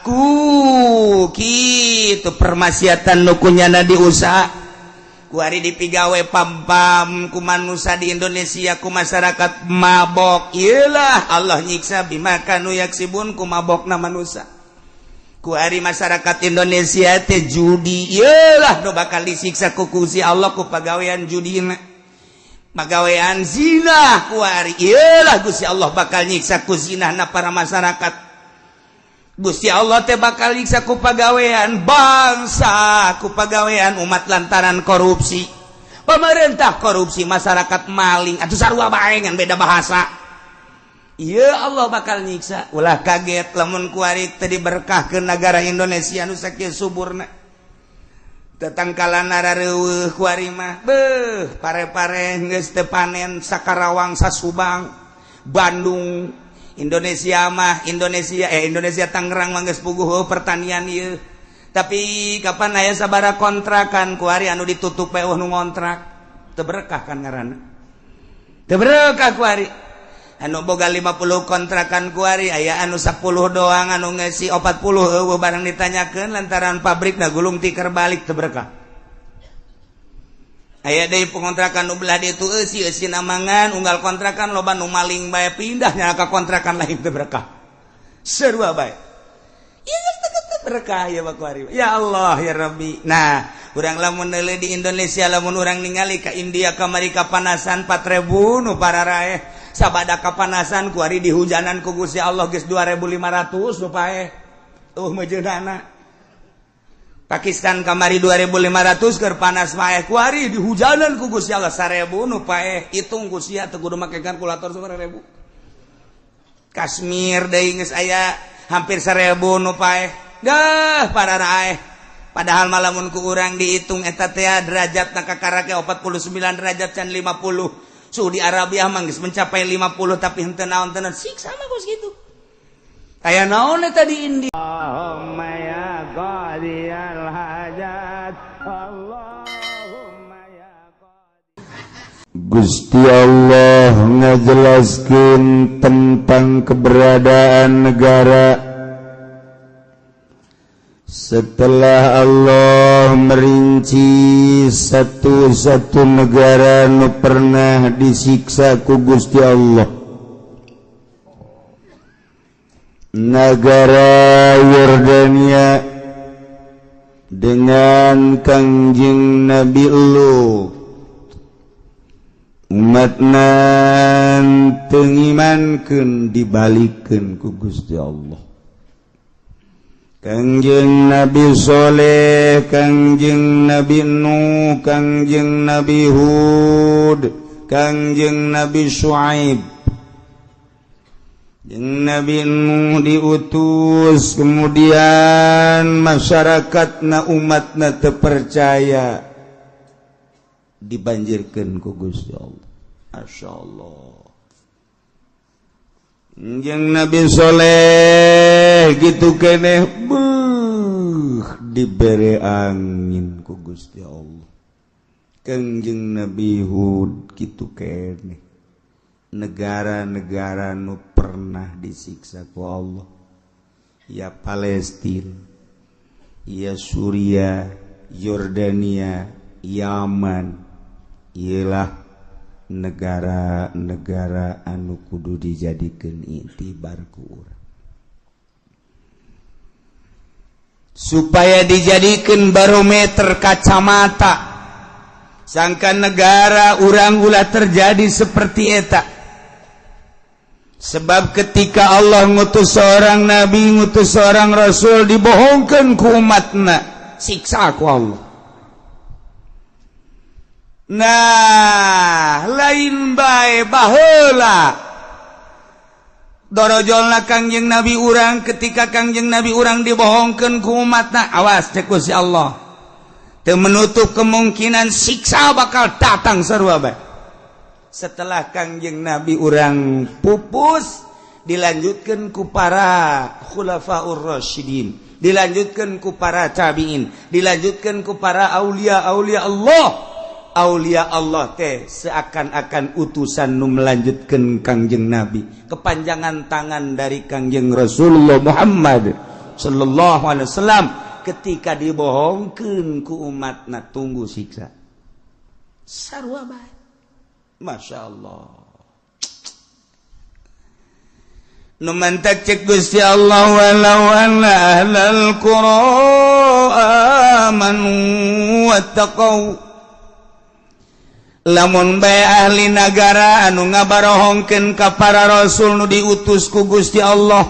Ku kitu permaksiatan nu kunyana diusaha kuari dipigawe pam-pam ku manusia di Indonesia, ku masyarakat mabok. Iyalah Allah nyiksa bima kanu yaksibun, ku mabokna manusia. Kuari masyarakat Indonesia teh judi, iyalah nu bakal disiksa ku Gusti Allah ku pagawean judina. Pagawean zina kuari, iyalah Gusti Allah bakal nyiksa ku zinahna para masyarakat. Gusti Allah teh bakal nyiksa ku pagawean bangsa, ku pagawean umat lantaran korupsi. Pemerintah korupsi, masyarakat maling, atuh sarua bae ngan beda bahasa. Iya Allah bakal nyiksa. Ulah kaget lamun kuari teu diberkahkeun negara Indonesia nu sakieu suburna. Tetangkalan rareuweuh kuari mah, beuh, pare-pare geus teu panen Sakarawang, Sasubang, Bandung, Indonesia mah Indonesia, Indonesia Tangerang mah geus puguh pertanian ieu. Tapi kapan aya sabara kontrakan kuari anu ditutup bae nu ngontrak. Teu berkah kan ngaranna. Teu berkah kuari. Anu boga 50 kontrakan kuari aya anu 10 doang, anu ngeusi 40 eueuh barang ditanyakeun lantaran pabrik na gulung tikar balik, teu berkah. Aya deui pengontrakan nu belah ditu eusi eusi namangan unggal kontrakan loba nu maling bae pindahnya ka kontrakan lain, teu berkah. Sarua bae. Ieu geus teu berkah ya kuari. Ya Allah ya Rabbi. Nah, urang lamun neuleuh di Indonesia, lamun urang ningali ka India kamari kapanasan 4000 nu pararaeh sabada kapanasan, kuari di hujanan ku Gusti Allah geus 2500 nu paeh tuh mejeunana. Pakistan kamari 2500 keur panas paeh, kuari di hujanan ku Gusti Allah 1000 nu paeh. Hitung ku sia, teu kudu make kalkulator 1000. Kashmir deui geus aya hampir 1000 nu paeh dah pararaeh. Padahal malamun ku urang dihitung eta teh derajat na kakarake 49 derajat can 50. Saudi Arabia mah geus mencapai 50, tapi henteu naon tenan siksa mah kos kitu. Aya naon eta di India? Allahumma ya qadiyal hajat, Allahumma ya Gusti Allah ngajelaskeun tentang keberadaan negara setelah Allah merinci satu-satu negara nu pernah disiksa ku Gusti Allah, negara Yordania dengan Kangjeng Nabi Lut, umatna teu ngimankeun dibalikeun ku Gusti Allah. Kangjeng Nabi Soleh, Kangjeng Nabi Nuh, Kangjeng Nabi Hud, Kangjeng Nabi Syuaib. Jeung Nabi Nuh diutus, kemudian masyarakatna umatna teu percaya, dibanjirkeun ku Gusti Allah. Masya Allah. Jeung Nabi Soleh gitu keneh, beuh, dibere angin ku Gusti Allah. Kangjeng Nabi Hud gitu keneh. Negara-negara nu pernah disiksa ku Allah, ya Palestina, ya Suria, Yordania, Yaman, ialah negara-negara anu kudu dijadikeun iktibar ku urang supaya dijadikeun barometer kacamata sangka negara urang ulah terjadi seperti eta. Sebab ketika Allah ngutus seorang nabi, ngutus seorang rasul, dibohongkeun ku umatna, siksa ku Allah. Nah, lain bae baheula dorojolna Kangjeng Nabi urang, ketika Kangjeng Nabi urang dibohongkeun ku umatna, awas cek Gusti Allah, teu menutup kemungkinan siksa bakal datang sarua bae. Setelah Kangjeng Nabi urang pupus, dilanjutkan ku para khulafaur rasyidin, dilanjutkan ku para tabiin, dilanjutkan ku para aulia-aulia Allah. Aulia Allah teh seakan-akan utusan nu melanjutkan Kangjeng Nabi, kepanjangan tangan dari Kangjeng Rasulullah Muhammad sallallahu alaihi wasallam ketika dibohongkeun ku umatna, tunggu siksa sarua bae. Masya Allah. Nu mantak cek Gusti Allah, walau anna ahlal qura amanu wattaqau, lamun bae ahli nagara anu ngabarohongkeun ka para rasul nu diutus ku Gusti Allah,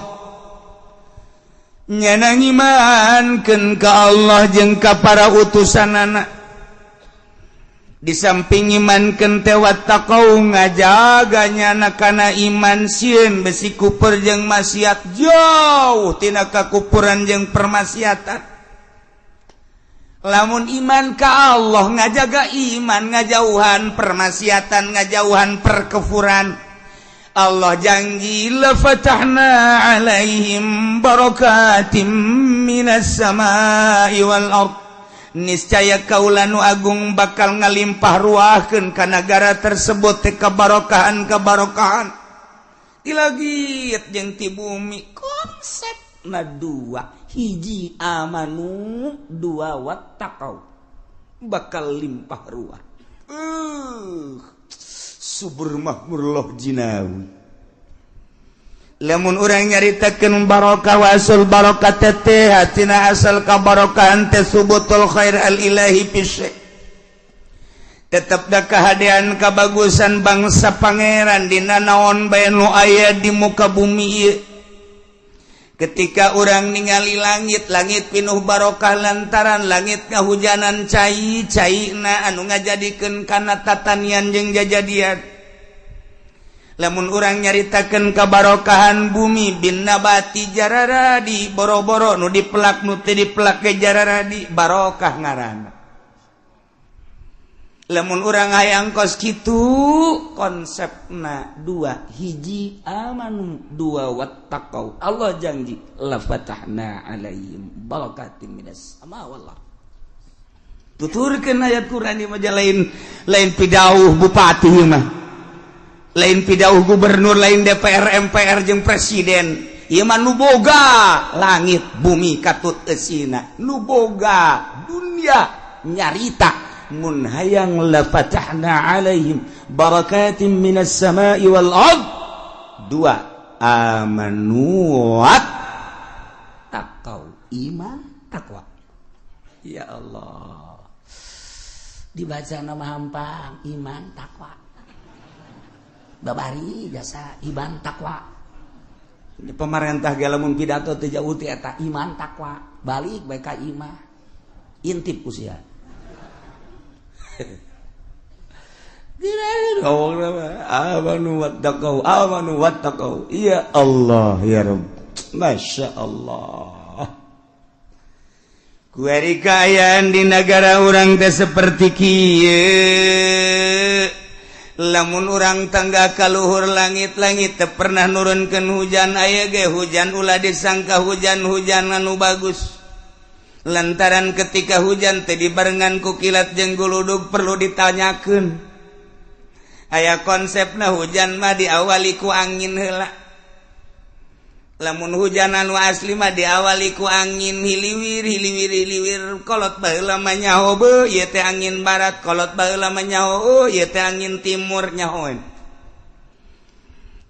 nyana ngimankeun ka Allah jeung ka para utusanana, di samping imankeun teh wattaqau ngajaga nyana kana iman, sieun besi kupur jeung maksiat, jauh tina kakupuran jeung permaksiatan. Lamun iman ka Allah ngajaga iman, ngajauhan permaksiatan, ngajauhan perkefuran, Allah janji la fatahna alaihim barakatim minas samai wal ard, niscaya kaula nu agung bakal ngalimpah ruahkeun ka nagara tersebut teh kabarokahan kabarokahan dilagit jeung ti bumi. Konsepna dua, hiji amanu, dua wattaqau, bakal limpah ruah. Subur makmur loh jinawi. Lamun urang nyaritakeun barokah wasul barokah teh hatina asal kabarokahan teh subutul khair al ilahi fi syai', tetep da kahadean kabagusan bangsa pangeran dina naon bae nu aya di muka bumi ieu. Ketika urang ningali langit, langit pinuh barokah lantaran langit ngahujanan cai caina anu ngajadikeun kana tatanian jeung jajadian. Lamun urang nyaritakeun kabarokahan bumi bin nabati jararadi, boro-boro nu dipelak nu teu dipelak ge jararadi, barokah ngaranna. Lamun urang hayang kos kitu konsepna dua, hiji amanu, dua wattaqau. Allah janji la fatahna alaihim barakatim minas sama wal ard. Tuturkeun ayat Quran ieu mah lain lain pidauh bupati mah, lain pidauh gubernur, lain DPR MPR jeung presiden. Ieu mah nu boga langit bumi katut eusina, nu boga dunia nyarita mun hayang la fatahna alaihim barakatim minas samai wal ard, dua amanu wat taqau, iman takwa. Ya Allah, dibaca nama hampang iman takwa, babari jasa iman takwa. Pemerintah ge lamun pidato teu jauh ti eta iman takwa, balik bae ka imah intip usia. Amanu wattaqau, amanu wattaqau. Ya Allah ya Rabb, Masya Allah. Kuari kaayaan di negara urang teh seperti kieu. Lamun urang tangga kaluhur langit-langit teu pernah nurunkeun hujan, aya ge hujan ulah disangka hujan-hujan anu bagus. Lantaran ketika hujan teh dibarengan ku kilat jeung guludug perlu ditanyakeun. Aya konsepna hujan mah diawali ku angin heula. Lamun hujan anu asli mah diawali ku angin hiliwir hiliwir hiliwir, kolot baheula mah nyaho beuh ieu teh angin barat, kolot baheula mah nyaho ieu teh angin timur nyahoeun.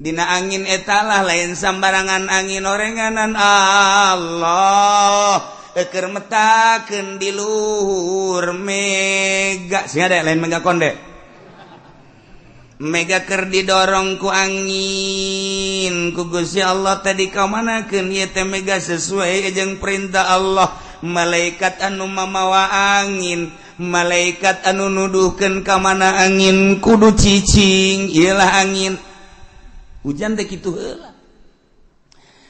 Dina angin eta lah lain sambarangan angin orenganan Allah eker metakeun di luhur mega. Sing ada lain mega konde, mega keur didorong ku angin ku Gusti Allah tadi kamanakeun ieu teh mega sesuai jeung perintah Allah. Malaikat anu mamawa angin, malaikat anu nuduhkeun ka mana angin kudu cicing, ieu lah angin. Hujan teh kitu heula.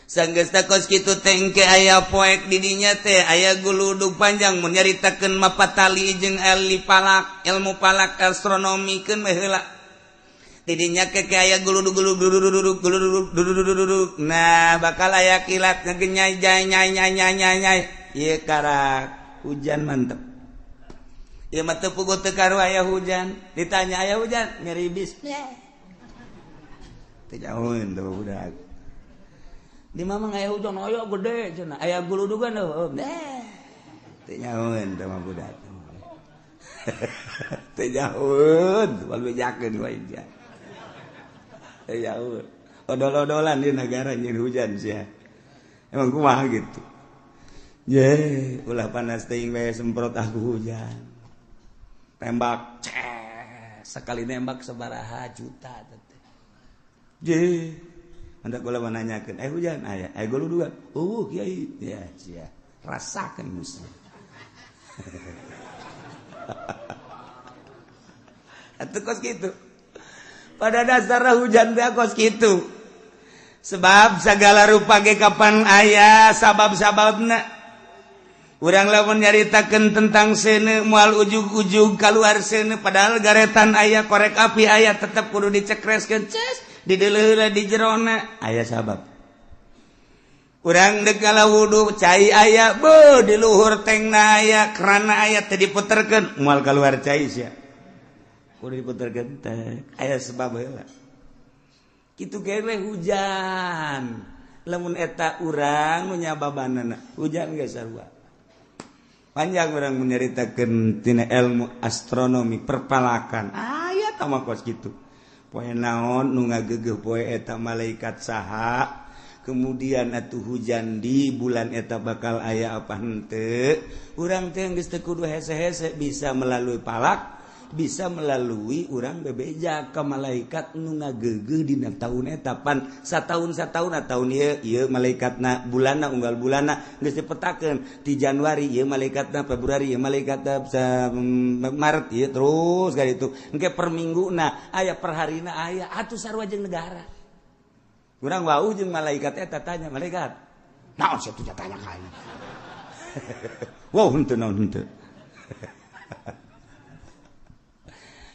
Sanggeus kos kitu tengke aya poek di dinya teh aya guludug panjang mun nyaritakeun mapatali jeung ahli palak, ilmu palak astronomi keun we heula. Tidinya ke aya guludug guludug guludug guludug. Nah, bakal aya kilat ngegenyai jai nyai nyai nyai nyai nyai. Ieu karak hujan mantep. Ieu mah teu puguh teu karu aya hujan. Ditanya aya hujan, ngeribis. Teu jauheun teu budak. Di mama aya hujan aya gede cenah, aya guludugan heuh. Teu nyahoeun teh mah budak. Teu nyahoeun, moal bejakeun wae sia. Teu nyahoeun. Odol-odolan di negara nyeun hujan sia. Emang kumaha gitu. Ye, ulah panas teuing bae semprot aku hujan. Tembak, ces, sekali nembak sabaraha juta teh. Je, hendak kula menanyakeun, hujan aya, guludugan. Eueuh kiai. Ya, sia. Rasakeun musuh. Atuh kos kitu. Pada dasarnya hujan teh kos kitu. Sebab segala rupa ge kapan aya sabab-sababna. Urang lamun nyaritakeun tentang seuneu moal ujug-ujug kaluar seuneu padahal garetan aya korek api aya tetep kudu dicekreskeun ces dideuleuh di jerona aya sabab. Urang dek ngala wudu cai aya beuh di luhur tengna aya kerana aya teu diputerkeun moal kaluar cai sia. Kudu diputerkeun teh aya sebab heula. Kitu ge hujan. Lamun eta urang nu nyababanana hujan ge sarua. Panjang orang menyeritakan tina ilmu astronomi perpalakan aya tah mah kos kitu. Poe naon nu ngagegeuh poe eta malaikat saha, kemudian atuh hujan di bulan eta bakal aya apa henteu. Urang teh geus teu kudu hese-hese bisa melalui palak, bisa melalui urang bebeja ka malaikat nu ngagegeuh dina taun eta pan sataun-sataun taun ieu ieu malaikatna bulanna unggal bulanna geus dipetakeun di Januari ieu malaikatna Februari ieu malaikatna Maret ieu terus ka ditu engke per mingguna aya per harina aya atuh sarua jeung negara. Urang wau jeung malaikat eta tanya malaikat naon sia teh tanya ka aing. Wow henteu naon henteu.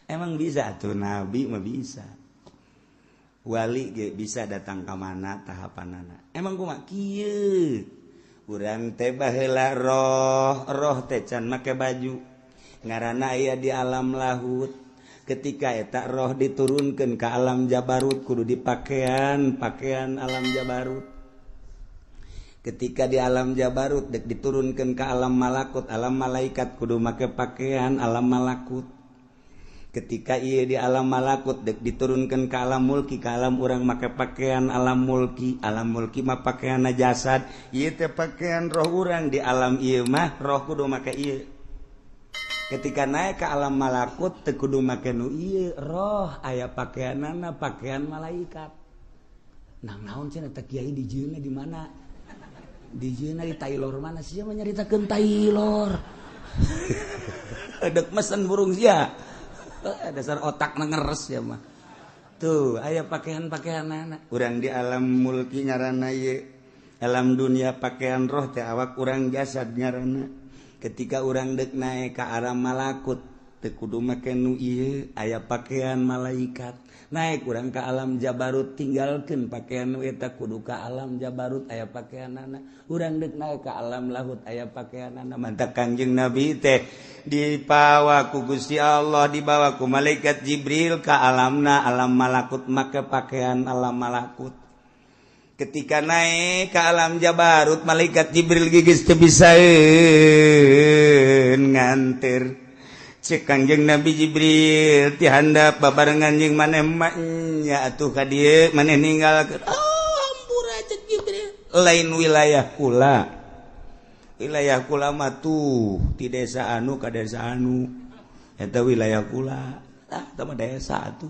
Emang bisa tuh nabi mah bisa. Wali ge bisa datang ka mana tahapanana. Emang kumaha kieu? Urang teh baheula roh, roh teh can make baju. Ngaranna aya di alam lahut. Ketika eta roh diturunkeun ka alam jabarut kudu dipakean pakaian alam jabarut. Ketika di alam jabarut dek diturunkeun ka alam malakut, alam malaikat kudu make pakaian alam malakut. Ketika ia di alam malakut dek diturunkan ke alam mulki, ke alam urang make pakaian alam mulki, alam mulki mah pakaian jasad, ieu teh pakaian roh urang di alam ieu mah roh kudu make ieu. Ketika naik ke alam malakut teu kudu make nu ieu, roh aya pakaianana pakaian malaikat. Nah naon cenah teh kiai dijieunna di mana? Dijieunna di Taylor mana sia mah nyaritakeun Taylor. Dek mesen burung sia. Dasar otak ngeres ya mah. Tuh, aya pakaian-pakaian anak. Urang di alam mulki ngaranna ieu. Alam dunia pakaian roh teh awak urang jasad ngaranna. Ketika urang deuk naik ka alam malakut teu kudu make nu ieu, aya pakaian malaikat. Naik urang ka alam jabarut tinggalkeun pakaian nu eta kudu ka alam jabarut aya pakaianana. Urang deuk naik ka alam lahut aya pakaianana. Mantak Kangjeng Nabi teh dipawa ku Gusti Allah, dibawa ku malaikat Jibril ka alamna alam malakut make pakaian alam malakut. Ketika naik ke alam jabarut malaikat Jibril gigis teu bisaeun nganter. Cek Kangjeng Nabi Jibril ti handap babarengan jeung maneh mah nya atuh ka dieu maneh ninggalkeun. Oh hampura cek Jibril. Lain wilayah kula. Wilayah kula mah tuh ti desa anu ka desa anu. Eta wilayah kula. Tah tah mah desa atuh.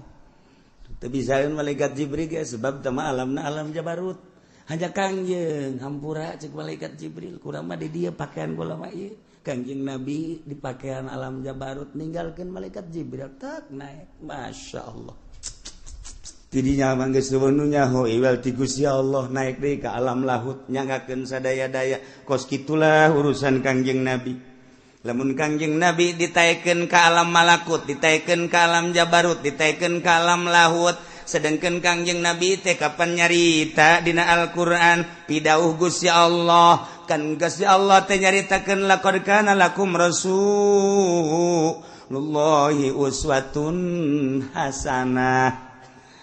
Teu bisaeun malaikat Jibril ge sebab tah mah alamna alam jabarut. Hanya Kangjeng hampura cek malaikat Jibril kula mah di dieu pakaian kula mah ieu. Kangjeng Nabi di pakaian alam jabarut ninggalkeun malaikat Jibril tak naik. Masya Allah. Tidinya mah geus nu nyaho iwal ti Gusti Allah naik deui ka alam lahut nyangakeun sadaya-daya. Kos kitulah urusan Kangjeng Nabi. Lamun Kangjeng Nabi ditaekeun ka alam malakut, ditaekeun ka alam jabarut, ditaekeun ka alam lahut. Sedangkan Kangjeng Nabi teh kapan nyarita dina Al-Qur'an pidauh Gusti Allah. Kan Gusti Allah teh nyaritakeun laqad kana lakum rasulullahi uswatun hasanah.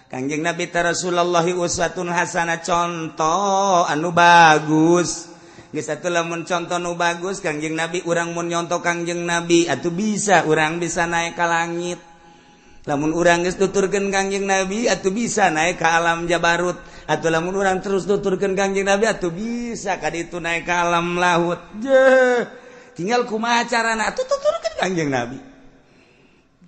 Kangjeng Nabi teh Rasulullah uswatun hasanah, contoh anu bagus. Geus atuh lamun contoh nu bagus Kangjeng Nabi, urang mun nyontoh Kangjeng Nabi atuh bisa urang bisa naik ka langit. Lamun urang geus tuturkeun Kangjeng Nabi atuh bisa naik ka alam Jabarut. Atuh lamun urang terus tuturkeun Kangjeng Nabi atuh bisa ka ditu naik ka alam lahut. Je, tinggal kumaha carana atuh tuturkeun Kangjeng Nabi.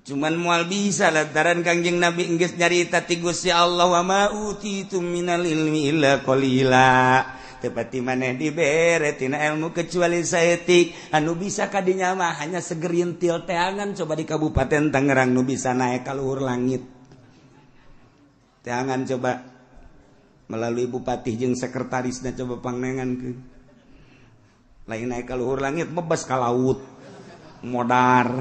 Cuman moal bisa lantaran Kangjeng Nabi geus nyarita ti Gusti Allah, wa ma utitum minal ilmi illa qalila. Tepati maneh dibere tina ilmu kecuali saeutik. Anu bisa kadinya mah hanya segerintil teangan coba di Kabupaten Tangerang nu bisa naik ka luhur langit. Teangan coba melalui bupati jeung sekretarisna coba pangnengankeun. Lain naik ka luhur langit bebas ka laut. Modar.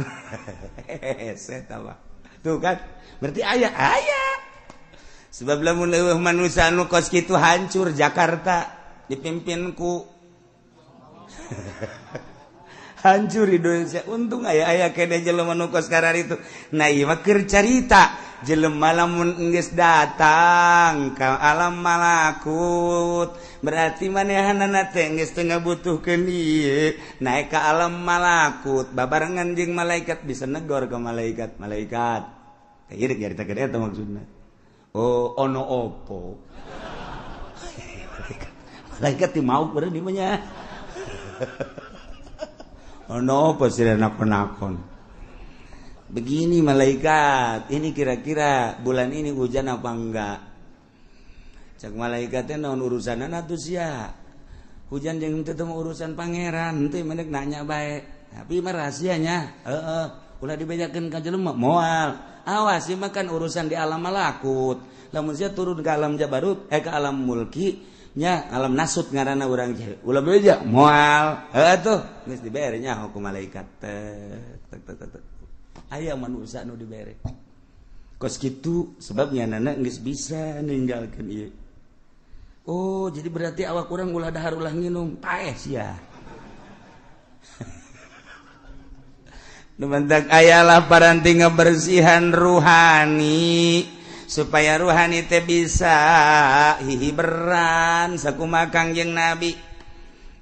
Hese mah. Tuh kan berarti aya aya. Sebab lamun leuweuh manusia anu kos kitu hancur Jakarta dipimpin ku hancur Indonesia. Untung aya aya kene jelema nu kos itu. Nah ieu mah keur carita jelema lamun geus datang ka alam malakut berarti manehanana teh geus teu ngabutuhkeun ieu naik ka alam malakut babarengan jeung malaikat bisa negor ke malaikat. Malaikat teh ieu nyaritakeun eta maksudna. Oh ono opo? Malaikat di mau berarti di mana? Ono apa sih nakon-nakon? Begini malaikat, ini kira-kira bulan ini hujan apa enggak? Cak malaikatnya naon urusanan atuh sia. Hujan jeung teu urusan pangeran, teu mendek nanya bae. Tapi mah rahasianya, heeh, ulah dibejakeun ka jelema moal. Awas ieu mah kan urusan di alam malakut. Lamun sia turun ke alam jabarut, ke alam mulki, nya alam nasut ngaranna urang ulah beja moal. Heuh tuh geus dibere nya hukum malaikat tek tek tek tek. Aya manusia nu dibere kos kitu sebabnya nana geus bisa ninggalkeun ieu. Oh jadi berarti awak urang ulah dahar ulah nginum paeh sia. Nu mantak aya lah paranti ngabersihan ruhani supaya ruhani teh bisa hihiberan sakumaha Kangjeng Nabi.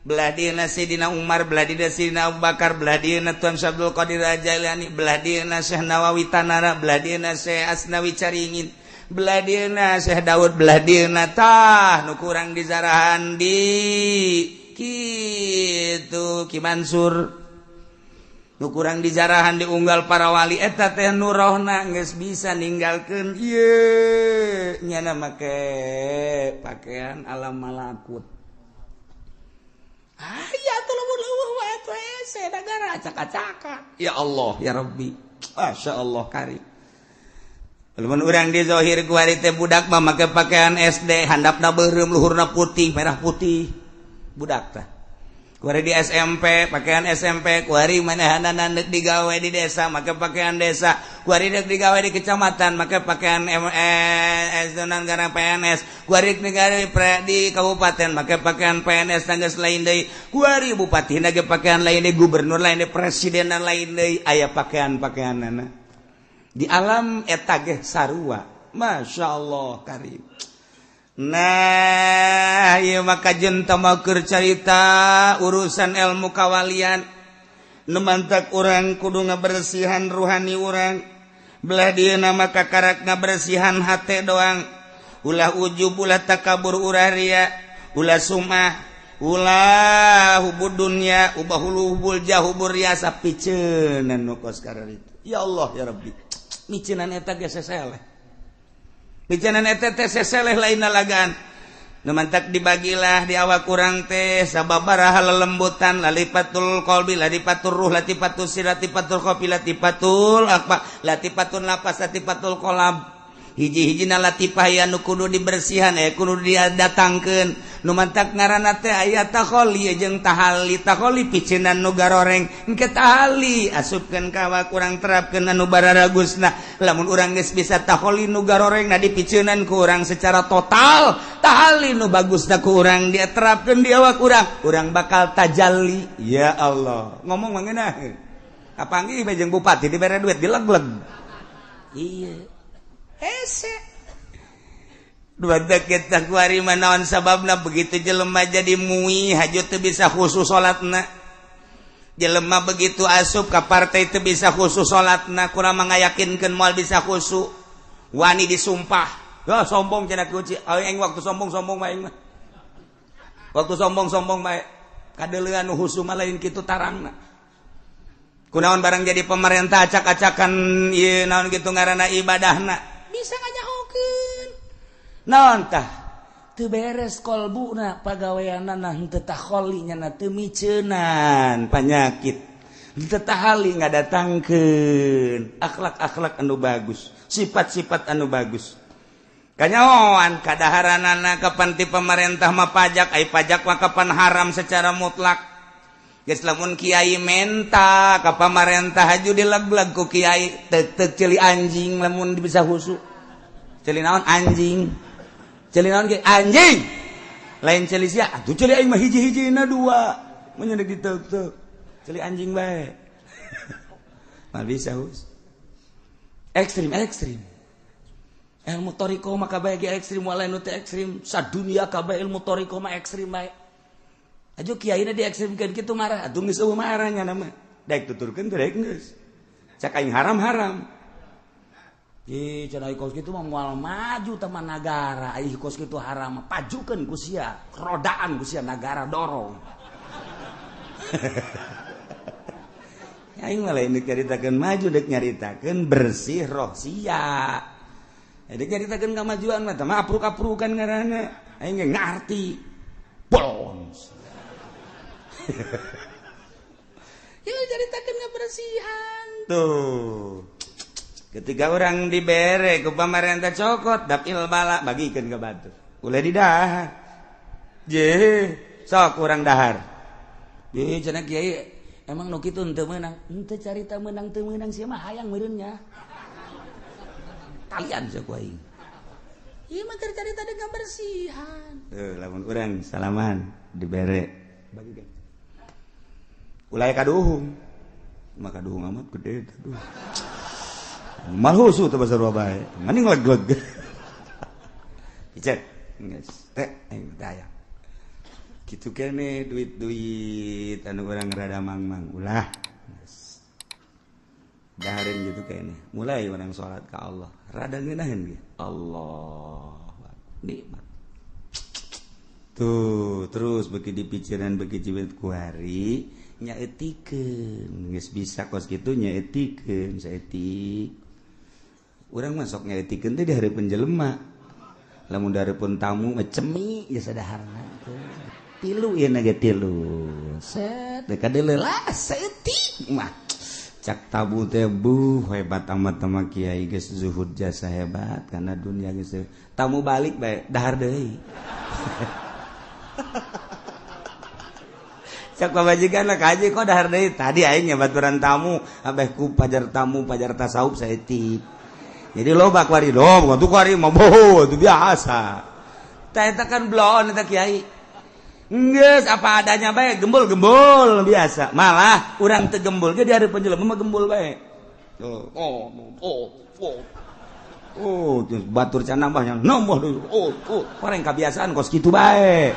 Belah dieuna Sidina Umar, belah dieuna Sidina Abu Bakar, belah dieuna Tuan Syekh Abdul Qadir Jailani, belah dieuna Syekh Nawawi Tanara, belah dieuna Syekh Asnawi Caringin, belah dieuna Syekh Daud, belah dieuna tah nu kurang dizarahan di kitu Ki Mansur. Nu kurang dijarahan diunggal para wali eta teh nu rohna geus bisa ninggalkeun ieu nyana make pakaian alam malakut. Aya atuh lamun leuweuh wae atuh hese nagara acak-acakan. Ya Allah ya Rabbi, Masya Allah karim. Lamun urang di zahir ku hari teh budak mah make pakaian SD, handapna beureum, luhurna putih, merah putih. Budak tah. Kuari di SMP, pakaian SMP, kuari manehanana deuk digawe di desa, make pakaian desa, kuari deuk digawe di kecamatan, make pakaian MS gara PNS, kuari digawe di kabupaten, make pakaian PNS tanggas lain deui, kuari bupati ge pakaian lain deui, gubernur lain deui, presiden lain deui, aya pakaian-pakaianana. Di alam eta ge sarua. Masya Allah karim. Nah, ieu maka jenta mah keur carita urusan ilmu kawalian. Nu mantak urang kudu ngabersihan ruhani urang. Belah dieuna maka karak ngabersihan hate doang. Ulah ujub, ulah takabur, ulah ria, ulah sumah, ulah hubud dunya, ubah hubul jah, hubur riasa piceunan nu kos kararitu. Ya Allah ya Rabbi. Miceunan eta ge seseleh. Bicanan eta teh seseleh lain lagan. Nu mantak dibagilah di awak urang teh sababaraha lelembutan, lalipatul qalbi, lalipatul ruh, latifatul sir, latifatul khofi, latifatul akfa, latifatun lapas, latifatul qalab. Hiji-hijina latifah ya nu kudu dibersihan, kudu didatangkeun. Nu mantak ngaranna teh aya takholi jeung tahali. Takholi piceunan nu garoreng, engke tahali asupkeun ka awak urang, terapkeun anu bararagusna. Lamun urang geus bisa takholi nu garoreng na dipiceunan ku urang secara total, tahali nu bagusna ku urang diterapkeun di awak urang, urang bakal tajalli. Ya Allah, ngomong mah ngeunah. Kapanggih bae jeung bupati dibere duit dileg-leg. Iya. Hese. Dua kita kuari manaon sababna begitu jelema jadi mui haju teu bisa khusus salatna. Jelema begitu asup ka partai teu bisa khusus salatna, kurang mangayakinkeun moal bisa khusyuk. Wani disumpah. Wah sombong cenah kunci. Aing waktu sombong-sombong mah aing mah. Waktu sombong-sombong mah kadeuleuan nu khusyuk mah lain kitu tarangna. Kunaon barang jadi pemerintah acak-acakan ieu naon kitu ngaranna ibadahna. Bisa nganyahokeun. Naon tah teu beres kolbuna pagaweanana henteu takholi nya teu miceunan panyakit henteu tahali ngadatangkeun akhlak-akhlak anu bagus, sifat-sifat anu bagus. Kanyahoan kadaharanana kapan ti pemerintah mah pajak, ai pajak mah kapan haram secara mutlak. Geus lamun kiai menta ka pamarentah haju dileg-leg ku kiai teuk-teuk ceuli anjing lamun bisa khusyuk. Ceuli naon anjing? Ceuli naon ge anjing. Lain ceuli sia, atuh ceuli aing mah hiji-hijina dua. Mun nyedek diteuk-teuk. Ceuli anjing bae. Mah bisa hus. Ekstrim ekstrim. Ilmu thariqah mah kabeh ge ekstrim, walain nu teu ekstrim, sadunia kabeh ilmu thariqah mah ekstrim bae. Aju kiaina diekstrimkeun kitu marah, atuh geus eueuh marah nya mah. Daek tuturkeun teh daek geus. Cak aing haram-haram. Ih, cenah kos kitu mah moal maju taman nagara, ai kos kitu haram, pajukeun ku sia, rodaan ku sia nagara dorong. Aing mah lain deuk nyaritakeun maju, deuk nyaritakeun bersih roh sia. Deuk nyaritakeun kamajuan mah tah mah apruk-aprukan ngaranna. Aing ge ngarti. Bolons. Ya nyaritakeun kebersihan. Tuh. Ketika orang dibere ku pamarentah cokot dapil bala bagikeun ka batur. Ulah didahar. Je, sok urang dahar. Ye cenah kiai emang nu kitu henteu meunang. Henteu carita meunang teu meunang sia mah hayang meureun nya. Talian sia ku aing. Ieu mah keur carita dengan kebersihan. Tuh lamun urang salaman dibere bagikeun. Ulah kaduhung. Maka kaduhung amat gede aduh. Malhusu teu basarua bae. Mending leg-leg. Icet, geus teh aing teh. Kitu kene duit-duit anu urang rada mangmang ulah. Geus. Dahareun gitu kene. Mulai urang salat ka Allah, rada ngeunaheun ge. Allah nikmat. Tuh, terus beuki dipikiran beuki cibet ku hari nyaetikeun. Geus bisa kos kitu nyaetikeun saeutik. Urang mah sok nyaetikeun teh di hareupeun jelema. Lamun di hareupeun tamu mah cemi geus sadaharna. Tilu ieu na ge tilu. Set teh kadeuleu lah saeutik mah. Cak tabu teh buh hebat amat sama kiai geus zuhud jasa hebat karena dunia geus tamu balik bae dahar deui. Cak pamajikan lah kaji kok dahar deui tadi aing nyabaturan tamu abeh ku pajar tamu pajar tasawuf saeutik. Jadi loba kuari dom, tuh kuari mah boho itu biasa. Tah eta kan bloon eta kiai. Geus apa adanya bae, gembul-gembul biasa. Malah urang teu gembul ge di hareupeun jelema mah gembul bae. Oh, oh, oh, oh. Oh, terus batur can nambah yang nambah deui. Oh, oh, orang kebiasaan kos kitu bae.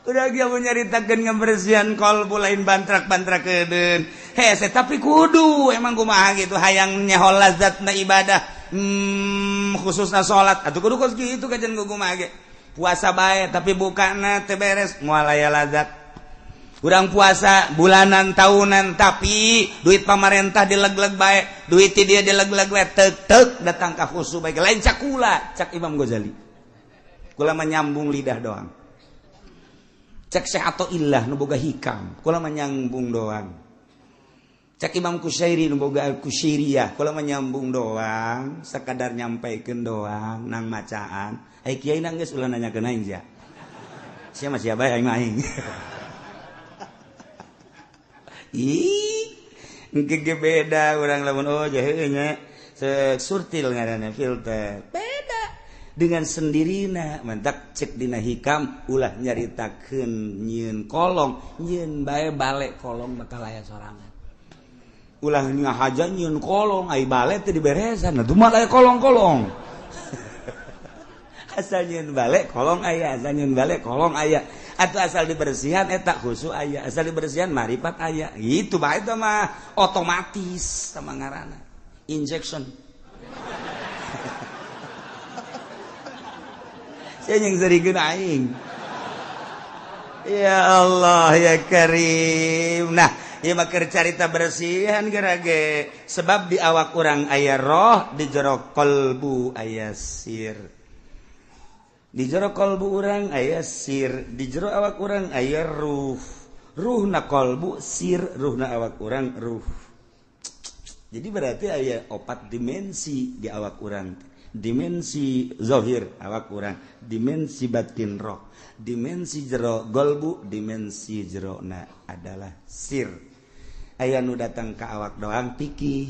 Udah dia mau nyaritakeun ngebersihan kolbu lain bantrak-bantrak kedeun. Hese tapi kudu emang kumaha gitu hayang nyaho lazatna ibadah. Khususna salat atuh kudu kos kitu kajen kumaha ge. Puasa bae tapi bukana teu beres moal aya lazat. Urang puasa bulanan tahunan tapi duit pamarentah dileg-leg bae, duit ti dia dileg-leg bae teuk-teuk datang ka khusu bae lain cakula cak Imam Ghazali. Kula mah nyambung lidah doang. Cek Syekh Athaillah nu boga hikam, kula mah nyambung doang. Cek Imam Kusyairi nu boga Al-Kusyairiyah, kula mah nyambung doang, sakadar nyampaikeun doang nang macaan. Ai kiai nang geus ulah nanyakeun aing sia. Sia mah sia bae aing mah aing. Ih, engke ge beda urang lamun oh jahe nya surtil ngaranna filter. Beda dengan sendirina mentak cek dina hikam ulah nyaritakeun nyieun kolong nyieun bae balik kolong bakal aya sorangan. Ulah ngahaja nyieun kolong, ai bale teh diberesan. Nah, mah aya kolong-kolong. Asal nyieun bale kolong aya, asal nyieun bale kolong aya. Atau asal dibersihan eta khusyuk aya, asal dibersihan marifat aya. Gitu bae itu mah otomatis sama ngaranna. Injection. Saya yang serikeun aing. Ya Allah ya Karim. Nah, ieu mah keur carita bersihan gerage. Sebab di awak urang aya roh, di jero qalbu aya sir. Di jero qalbu urang aya sir, di jero awak urang aya ruh. Ruhna qalbu sir, ruhna awak urang ruh. Jadi berarti aya opat dimensi di awak urang. Dimensi zahir awak urang, dimensi batin roh, dimensi jero golbu, dimensi jero na adalah sir. Aya nu datang ka awak doang pikih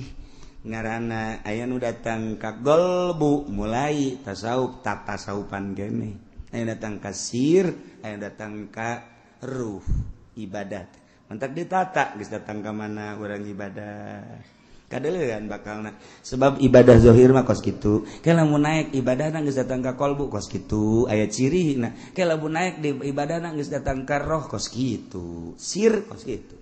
ngaranna, aya nu datang ka golbu mulai tasawuf tatasawufan gene, aya datang ka sir, aya datang ka ruh ibadat. Mentak ditata geus datang ka mana urang ibadah. Kadeuleun bakalna sebab ibadah zahir mah kos kitu. Ke lamun naik ibadahna geus datang ka qalbu kos kitu, aya cirina. Ke lamun naik di ibadahna geus datang ka roh kos kitu, sir kos kitu.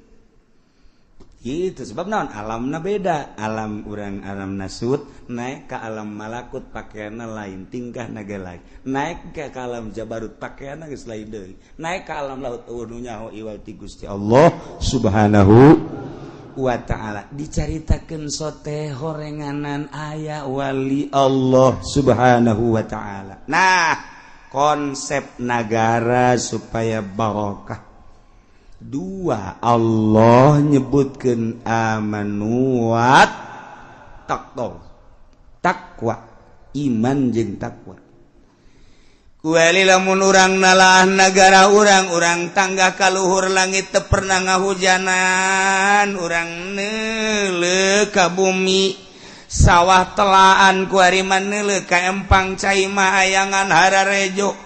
Gitu sebab naon alamna beda, alam urang alam nasut naik ka alam malakut pakaianna lain, tingkahna ge lain. Naik ka alam jabarut pakaianna geus lain deui. Naik ka alam laut eueuh nu nyaho iwal ti Gusti Allah Subhanahu wa ta'ala. Dicaritakeun sote horenganan aya wali Allah Subhanahu wa ta'ala. Nah, konsep nagara supaya barokah. Dua, Allah nyebutkeun amanu wa taqwa. Takwa, iman jeung takwa. Kuali lamun urang nalaah nagara urang, urang tangga kaluhur langit teu pernah ngahujanan, urang neuleuh ka bumi sawah telaan kuari mah neuleuh ka empang cai mah ayangan hararejo.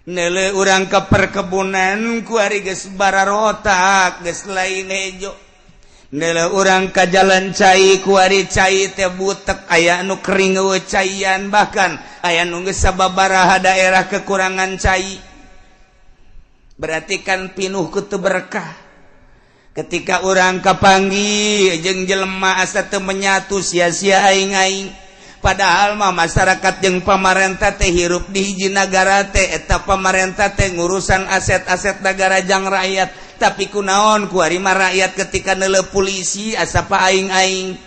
Neuleuh urang ka perkebunan kuari geus bararotak geus lain hejo. Neuleuh urang ka jalan cai kuari cai teh butek aya nu kering eueuh caian, bahkan aya nu geus sababaraha daerah kekurangan cai. Berarti kan pinuh ku teu berkah. Ketika urang kapanggih jeung jelema asa teu menyatu sia-sia aing-aing. Padahal mah masyarakat jeung pamarentah teh hirup di hiji nagara teh, eta pamarentah teh ngurusan aset-aset nagara jang rakyat. Tapi kunaon kuari mah rakyat ketika neuleuh polisi asa pa aing-aing,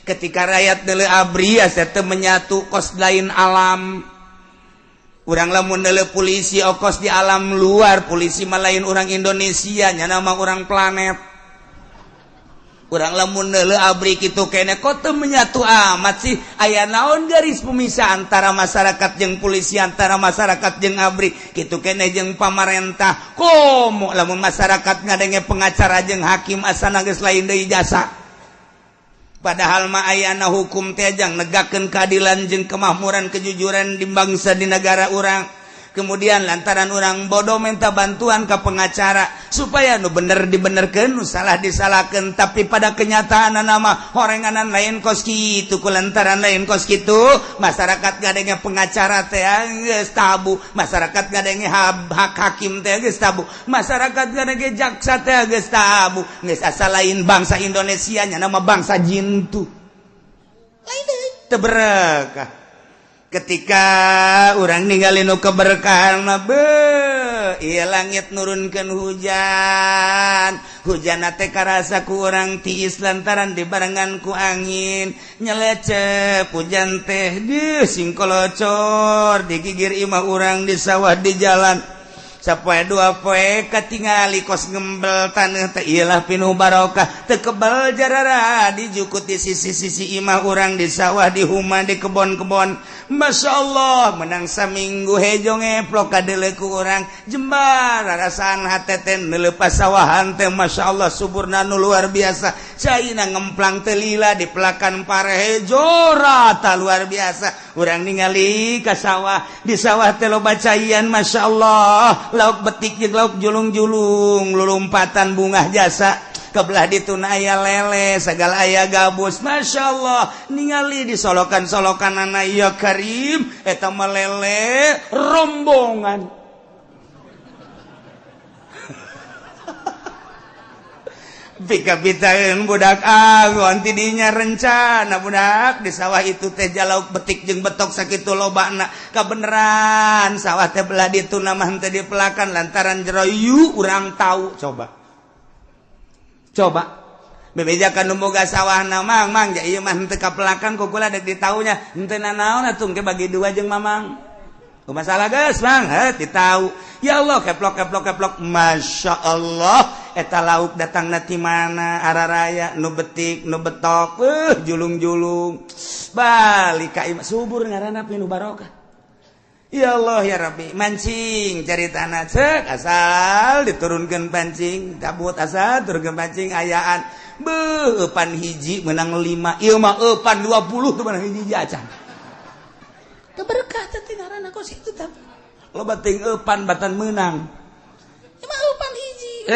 ketika rakyat neuleuh abri asa teu menyatu kos lain alam. Urang lamun neuleuh polisi okos di alam luar, polisi mah lain urang Indonesia, nyana mah urang planet. Urang lamun neuleuh abri kitu kene kok teu menyatu amat sih, aya naon garis pemisah antara masyarakat jeung polisi, antara masyarakat jeung abri kitu kene jeung pamarentah. Komo lamun masyarakat ngadenge pengacara jeung hakim asana geus lain deui jasa. Padahal mah ayana hukum teh jang negakeun keadilan jeung kemakmuran kejujuran di bangsa di negara urang. Kemudian lantaran orang bodoh minta bantuan ke pengacara supaya nu bener dibenerkeun, nu salah disalahkeun, tapi pada kenyataan nama horenganan lain kos kitu, ku lantaran lain kos kitu masyarakat gadenge pengacara teh geus tabu, masyarakat gadenge hak hakim teh geus tabu, masyarakat gadenge jaksa teh geus tabu, geus asa lain bangsa Indonesia nya nama bangsa jintu. Lain deui teu berekah. Ketika orang ninggalin nu keberkahan mah beuh, ieu langit nurunkeun hujan, hujan teh karasa ku urang tiis lantaran dibarengan ku angin nyelecep hujan teh deuh singkolocor digigir imah urang di sawah di jalan. Sapoe dua poe katingali kos ngembel taneuh teh iyalah pinuh barokah teu kebel jarara dijukut di sisi-sisi imah urang di sawah di huma di kebon-kebon. Masya Allah menang saminggu hejo ngeplok kadeuleu ku urang jembar rarasaan hate teh neuleuh pasawahan teh Masya Allah suburna nu luar biasa, caina ngemplang teh lila di pelakan pare hejo rata luar biasa. Urang ningali ka sawah, di sawah teh loba caian Masya Allah, lauk betik jeung lauk julung-julung lulumpatan bungah jasa. Kebelah dituna aya lele, segala aya gabus. Masya Allah, ningali di solokan-solokan ya Karim, eta mah lele rombongan. Pika-pitaeun budak angon tidinya rencana budak di sawah itu teh jalauk betik jeung betok sakitu lobana kabeneran sawah teh belah ditu mah henteu dipelakan lantaran jero yu urang tahu coba coba bebejakan nu boga sawahna mang mang ja ieu mah henteu kapelakan ku kula dek ditaunya henteu nanaon atuh engke bagi dua jeung mamang. Masalah geus bang, heh ditau. Ya Allah, keplok keplok keplok, masya Allah. Eta lauk datang ti mana? Araraya, nu betik, nu betok, julung-julung. Balik ka imah subur ngaranna pinu barokah. Ya Allah ya Rabbi, mancing cari tanah cek asal diturunkeun pancing, tabut asal turunkeun pancing ayaan. Beuh, eupan hiji menang 5, ieu mah eupan 20 tuh menang hiji acan. Berkah teh ngaranna kos kitu tah. Loba teuing eupan batan meunang. Mah eupan hiji.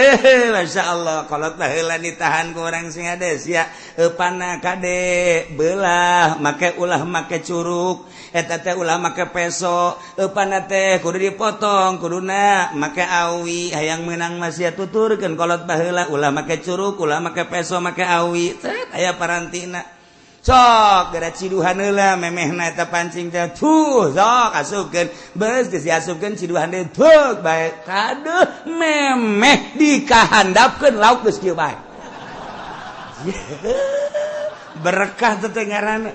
Masya Allah, kolot baheula ditahan ku urang sing hades ya. Eupanna kade beulah make ulah make curug, eta teh ulah make peso, eupanna teh kudu dipotong, kuduna make awi, hayang meunang mah sia tuturkeun kolot baheula ulah make curug, ulah make peso, make awi. Cet aya parantina. Sok gara ciduhan heula memehna eta pancing teh tuh sok asupkeun beus geus diasupkeun ciduhan deui tuh bae kaduh memeh dikahandapkeun lauk geus kieu bae. Berkah teh ngaranna.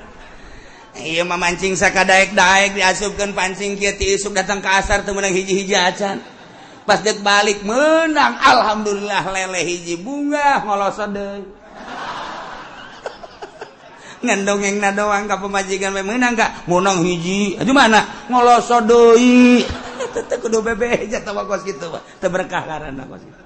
Ieu mah mancing sakadaek-daek diasupkeun pancing kieu ti isuk datang ka asar teu meunang hiji-hiji acan. Pas deuk balik meunang alhamdulillah lele hiji bunga ngolosod deui. Ngan dongengna doang ka pamajikan we meunang ka meunang hiji atuh mana ngoloso deui eta teh kudu bebeja tah kos kitu mah teu berkah ngaranna kos kitu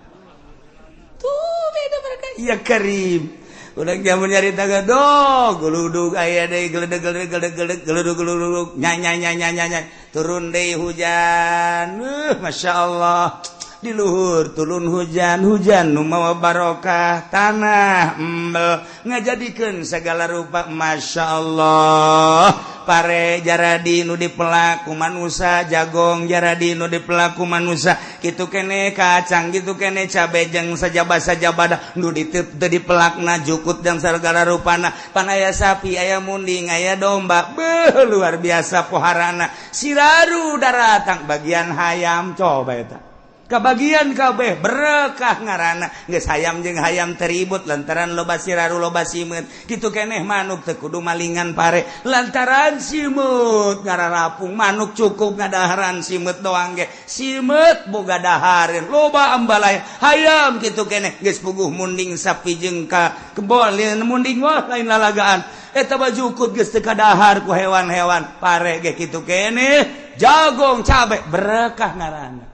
tuh beda berkah ya Karim urang jamun nyarita gadog geludug aya deui geledeg geledeg geledeg geludug geludug nyanya nyanya nyanya turun deui hujan masyaallah di luhur turun hujan hujan nu mawa barokah tanah embel ngajadikeun segala rupa masya Allah pare jaradi nu dipelaku manusa jagong jaradi nu dipelaku manusa kitu kene kacang kitu kene cabe jeung sajaba-sajabada nu diteu dipelakna jukut dan segala rupana pan aya sapi aya munding aya domba beuh luar biasa poharana siraru daratang bagian hayam coba eta kebagian kabeh berkah ngaranna geus hayam jeung hayam teribut lantaran loba siraru loba simeut kitu keneh manuk teu kudu malingan pare lantaran simeut ngararapung manuk cukup ngadaharan simeut doang ge simeut boga dahareun loba ambalaya hayam kitu keneh geus puguh munding sapi jeung ka kebon munding wah lain lalagaan eta mah jukut geus teu kadahar ku hewan-hewan pare ge kitu keneh jagong cabe berkah ngaranna.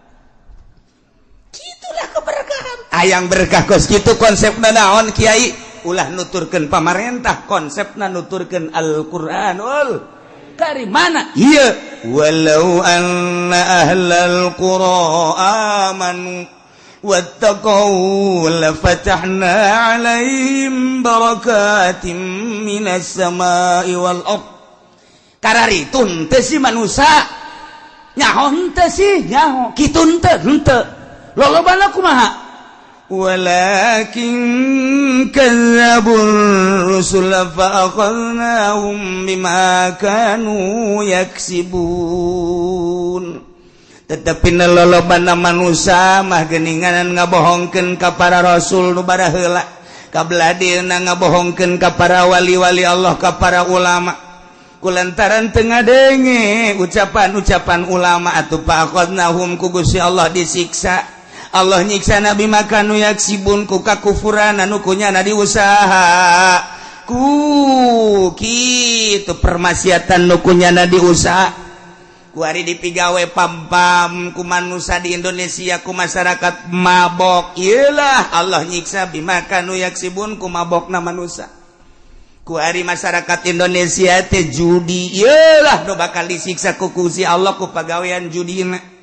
Itulah keberkahan. Ayang berkah kos kitu konsepna naon kiai? Ulah nuturkeun pamarentah, konsepna nuturkeun Al-Qur'anul Karim. Mana? Ieu walau anna ahlal qura amanu wattaqau lafatahna 'alaihim barakatim minas samai wal ard. Kararitun teh si manusa. Nyaho henteu sih, nyaho. Kitu henteu, henteu. Lolobana kumaha? Walakin kadzdzabur rusul fa akhadnahum bima kanu yaksibun. Tetapi lolobana manusa mah geuningan ngabohongkeun ka para rasul nu baraheula, kabeladieuna ngabohongkeun ka para wali-wali Allah, ka para ulama. Kulantaran teu ngadenge ucapan-ucapan ulama atuh fa akhadnahum ku Gusti Allah disiksa. Allah nyiksa nabi makanu yaksibun ku kakufuran anu kunyana diusaha ku kitu permaksiatan nu kunyana diusaha ku ari dipigawe pam-pam ku manusa di Indonesia ku masyarakat mabok ieulah Allah nyiksa bimakanu yaksibun ku mabokna manusa ku ari masyarakat Indonesia teh judi ieulah nu bakal disiksa ku Gusti Allah ku pagawean judina.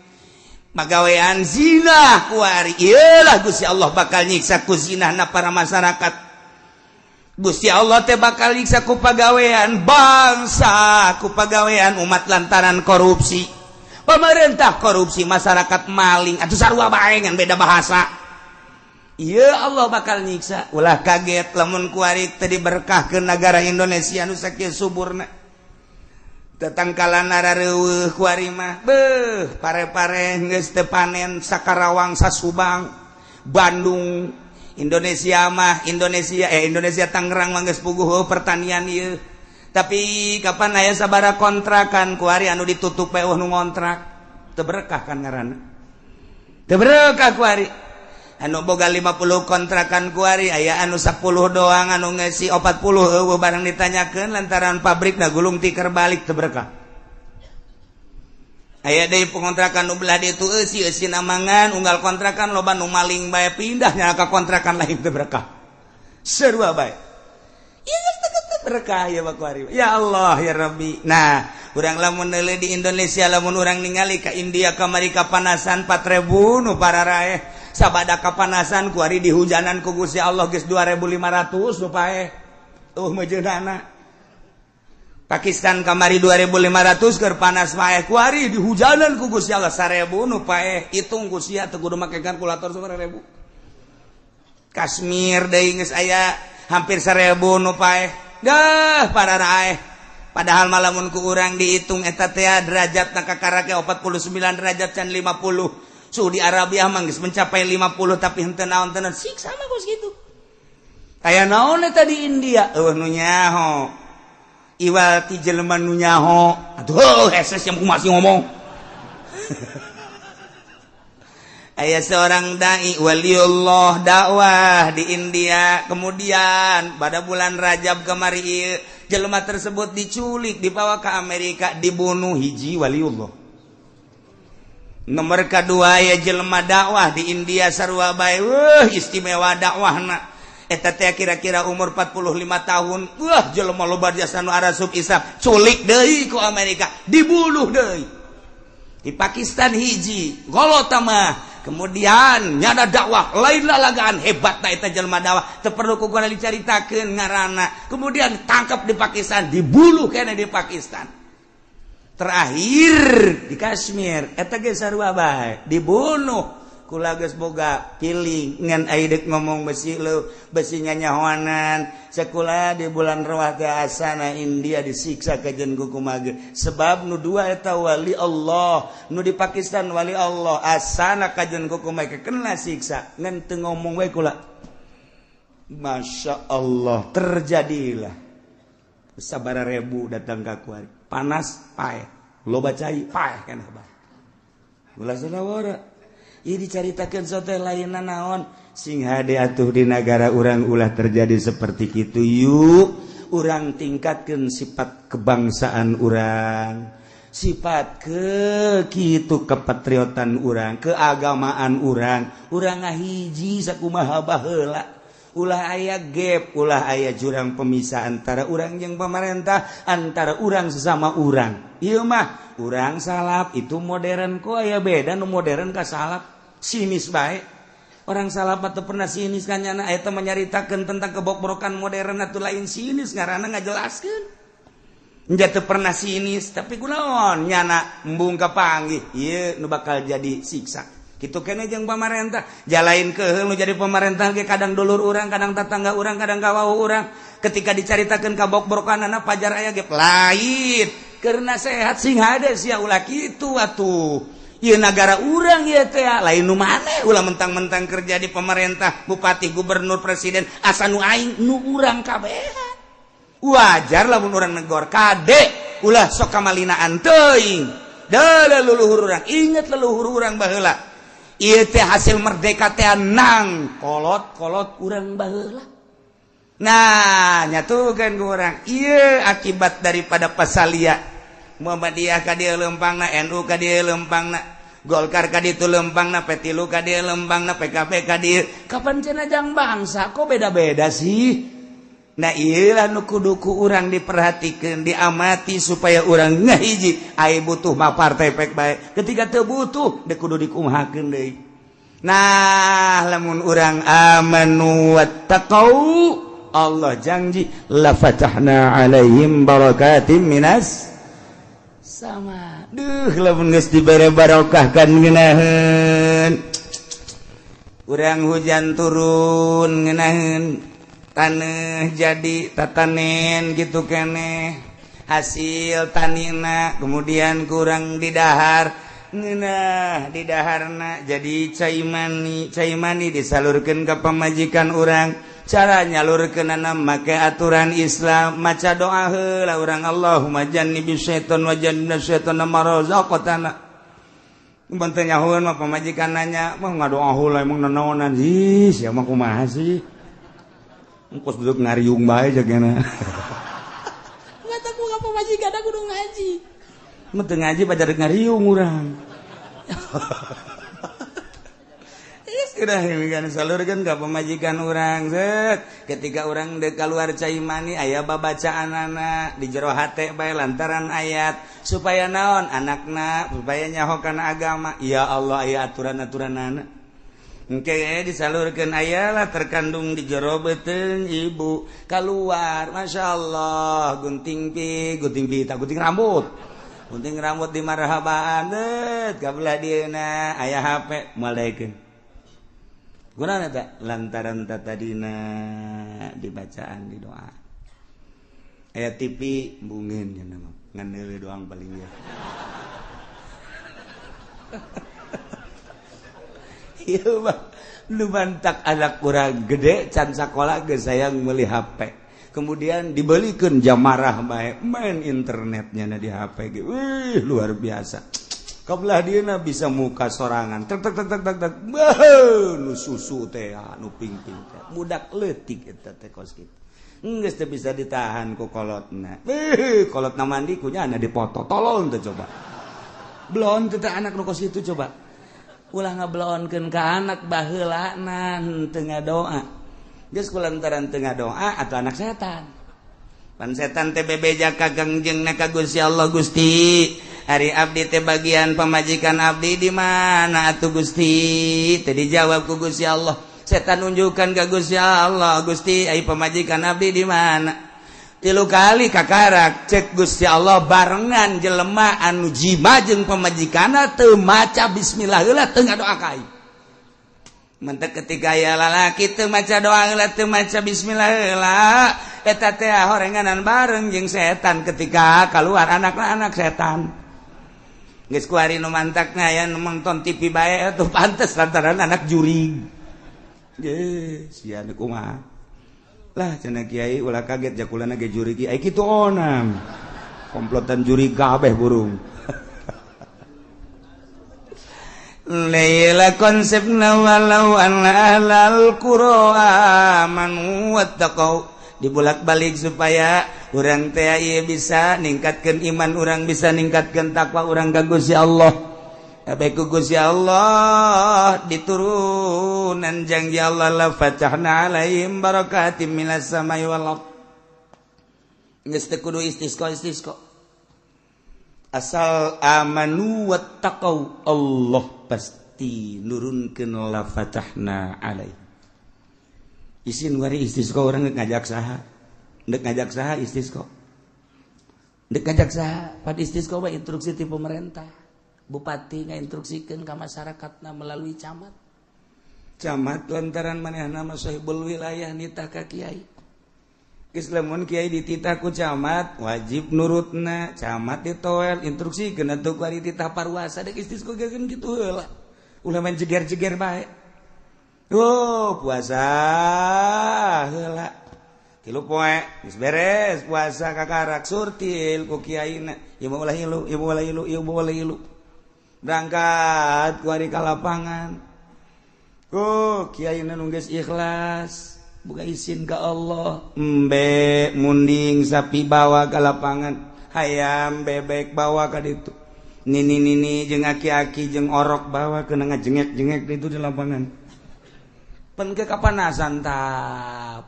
Magawean zina kuari, iyalah Gusti Allah bakal nyiksa ku zinahna para masyarakat. Gusti Allah teh bakal nyiksa ku pagawean bangsa, ku pagawean umat lantaran korupsi. Pemerintah korupsi, masyarakat maling, atuh sarua bae ngan beda bahasa. Iya Allah bakal nyiksa. Ulah kaget lamun kuari teu diberkahkeun negara Indonesia nu sakieu suburna. Tetangkalan rareuweuh kuari mah, beuh, pare-pare geus teu panen Sakarawang, Sasubang, Bandung, Indonesia mah Indonesia Indonesia Tangerang mah geus puguh pertanian ieu. Tapi kapan aya sabara kontrakan kuari anu ditutup bae nu ngontrak, teu berkah kan ngaranna. Teu berkah kuari. Anu boga 50 kontrakan kuari aya anu 10 doang, anu ngeusi 40 eueuh barang ditanyakeun lantaran pabrik na gulung tikar balik, teu berkah. Aya deui pengontrakan nu belah ditu eusi-eusi mangan unggal kontrakan loba nu maling bae, pindah nya ka kontrakan lain, teu berkah. Sarua bae. Ieu geus teu berkah ya kuari. Ya Allah ya Rabbi. Nah, urang lamun neuleuh di Indonesia, lamun urang ningali ka India kamari kapanasan 4000 nu pararaeh, sabada kapanasan kuari dihujanan ku Gusti Allah geus 2500 nu paeh. Tuh meujeunana. Pakistan kamari 2500 keur panas paeh, kuari dihujanan ku Gusti Allah 1000 nu paeh. Hitung ku sia, teu kudu make kalkulator 1000. Kashmir deui geus aya hampir 1000 nu paeh. Dah pararaeh. Padahal malamun ku urang dihitung eta teh derajat na kakarake 49 derajat can 50. Saudi Arabia mah geus mencapai 50 tapi henteu naon tenan siksa mah kos kitu. Aya naon eta di India? Eueuh nu nyaho. Iwal ti jelema nu nyaho. Aduh, heses yang masih ngomong. Aya seorang dai waliullah dakwah di India, kemudian pada bulan Rajab kemari jelema tersebut diculik, dibawa ke Amerika, dibunuh. Hiji waliullah. Nomor kedua ya jelema dakwah di India sarua bae, wah istimewa dakwahna. Eta teh kira-kira umur 45 tahun. Wah jelema loba jasa nu arasup Islam, culik deui ku Amerika, dibunuh deui. Di Pakistan hiji golota mah, kemudian nyada dakwah lain lalagaan hebat na eta jelema dakwah, teu perlu ku gua dicaritakeun ngaranna. Kemudian tangkap di Pakistan, dibunuh kene di Pakistan. Terakhir di Kashmir eta ge sarua bae, dibunuh. Kula geus boga piling ngan ai deuk ngomong besi leu besi nyanyahoanan. Sakola di bulan Rawah teh asana India disiksa kajen ku kumaha, sebab nu dua eta wali Allah, nu di Pakistan wali Allah, asana kajen ku kumaha kena siksa ngan teu ngomong we kula. Masya Allah, terjadilah sabara ribu datang ka kuari, panas paeh, loba cai paeh kan bae. Ulah sanawara. Ieu dicaritakeun sote lainna naon, sing hade atuh di nagara urang ulah terjadi seperti kitu. Yuk urang tingkatkeun sifat kebangsaan urang, sifat ke kitu kepatriotan urang, keagamaan urang, urang ngahiji sakumaha baheula. Ulah aya gap, ulah aya jurang pemisah antara urang jeung pemerintah, antara urang sesama urang. Ieu mah urang salaf itu modern, kok aya beda nu modern ka salaf, sinis bae. Orang salaf atau pernah sinis kan nyana eta menyaritakeun tentang kebokbrokan modern atuh lain sinis ngaranna ngajelaskeun. Nya teu pernah sinis tapi kunaon nyana embung kapanggih ieu nu bakal jadi siksa. Kitu kene jeung pamarentah, jalain keuheul nu jadi pamarentah ge kadang dulur urang, kadang tetangga urang, kadang kawau urang. Ketika dicaritakeun kabokbrokanana pajar aya ge lain. Keur nasehat sing hade sia ulah kitu atuh. Ieu nagara urang ieu teh lain nu maneh, ulah mentang-mentang kerja di pemerintah, bupati, gubernur, presiden, asa nu aing nu urang kabehan. Wajar lamun urang negor kade, ulah sok kamalinaan teuing. Deuleu leluhur urang, inget leluhur urang baheula. Ieu teh hasil merdeka teh nang kolot-kolot urang baheula. Nah, nyatukeun ku urang. Ieu akibat daripada pasalia. Muhammadiyah ka dieu lempangna, NU ka dieu lempangna, Golkar ka ditu lempangna, P3 ka dieu lempangna, PKB ka dieu. Kapan cenah jang bangsa kok beda-beda sih? Nah iyalah nu kudu ku urang diperhatikan, diamati supaya urang ngahiji ai butuh mah partai pek bae. Ketika teu butuh deuk kudu dikumahakeun deui. Nah lamun urang amanu wattaqau, Allah janji la fatahna alaihim barakatim minas sama. Duh lamun geus dibere barokah kan ngeunaheun. Urang hujan turun ngeunaheun, tanah jadi tatanen gitu keneh hasil tanina, kemudian kurang didahar ngeunah didaharna jadi cai mani, cai mani disalurkeun ka pamajikan urang. Cara nyalurkeunana make aturan Islam, maca doa heula urang, Allahumma jannibis syaiton wa jannibna syaiton ma razaqtana. Mun teu nyahoeun mah pamajikan nanya, mah ngadoa heula emang nanaonan ih sia mah kumaha sih. Engkos duduk ngariung bae jagana. Mata ku ka pamajikan kudu ngaji. Mun teu ngaji pajar ngariung urang. Sudah kan salurkeun ka pamajikan urang set. Ketika urang deuk kaluar cai mani aya babacaanana di jero hate bae lantaran ayat supaya naon anakna supaya nyaho kana agama. Ya Allah aya aturan-aturanana. Engke disalurkeun ayalah terkandung di jero beuteung ibu keluar Masya Allah gunting pi gunting pi tak gunting rambut, gunting rambut di marhabaan det kabelah dieuna aya HP moal daekeun gunana teh lantaran tadina dibacaan di doa aya TV bungin cenah mah ngan deuleu doang paling ya. Iya mah lu mantak anak kurang gede can sakola geus sayang meuli HP, kemudian dibelikeun jamarah bae main internetnya na di HP ge wih luar biasa. Kabelah dieuna bisa muka sorangan tek tek tek tek tek tek beuh nu susu teh nu pingping teh budak leutik eta teh kos kitu geus teu bisa ditahan ku kolotna. Wih kolotna mandi kunyana dipoto tolol teh coba belon teh anak nu kos kitu coba ulah ngabelonkeun ka anak baheulana teu ngadoa geus kulantaran teu ngadoa atuh anak setan. Pan setan teh bebeja ka Kangjengna ka Gusti Allah, Gusti ari abdi teh bagian pamajikan abdi di mana atuh Gusti? Teu dijawab ku Gusti Allah. Setan nunjukkan ka Gusti Allah, Gusti ai pamajikan abdi di mana? Tilu kali kakarak cek Gusti Allah barengan jelema anu jima jeung pamajikanna teu maca bismillah heula teu ngadoa ka aing. Mentek ketika aya lalaki teu maca doa heula teu maca bismillah heula eta teh horenganan bareng jeung setan ketika keluar anakna anak setan. Geus kuari nu mantakna aya nu nonton TV bae atuh pantes lantaran anak jurig. Ye sia nu kumaha. Lah cenah kiai ulah kaget jakulana ge jurig ai kitu onang. Komplotan jurig kabeh burung. Laila konsepna walau anna ahlal qura amanu wattaqau dibulak-balik supaya urang teh ieu bisa ningkatkeun iman urang, bisa ningkatkeun takwa urang ka Gusti Allah. Bae ku Gusti Allah diturunan janji Allah la fatahna alaihim barakatim minas samai wal ard. Geus teu kudu istisqa istisqa. Asal amanu wattaqau Allah pasti nurunkeun la fatahna alaihim. Isin wari istisqa urang geuk ngajak saha? Deuk ngajak saha istisqa? Deuk ngajak saha? Pad istisqa mah instruksi ti pemerintah. Bupati ngainstruksikeun ka masyarakatna melalui camat. Camat lantaran manehna mah sahibul wilayah nitah ka kiai. Geus lamun kiai dititah ku camat wajib nurutna, camat ditoel instruksikeun atuh kuari titah parwasa deuk istisqa geus kitu heula. Ulah main jeger-jeger bae. Oh, puasa heula. Tilu poe geus beres puasa kakarak surtil ku kiaina. Ieu mah ulah ilu, ieu mah ulah ilu, ieu mah ulah ilu. Berangkat kuari ka lapangan. Oh, kiaina nu geus ikhlas, buka izin ka Allah. Embe munding sapi bawa ka lapangan, hayam bebek bawa ka ditu. Nini-nini jeung aki-aki jeung orok bawa kena ngajengek-jengek ditu di lapangan. Pen ke kapanasan ta,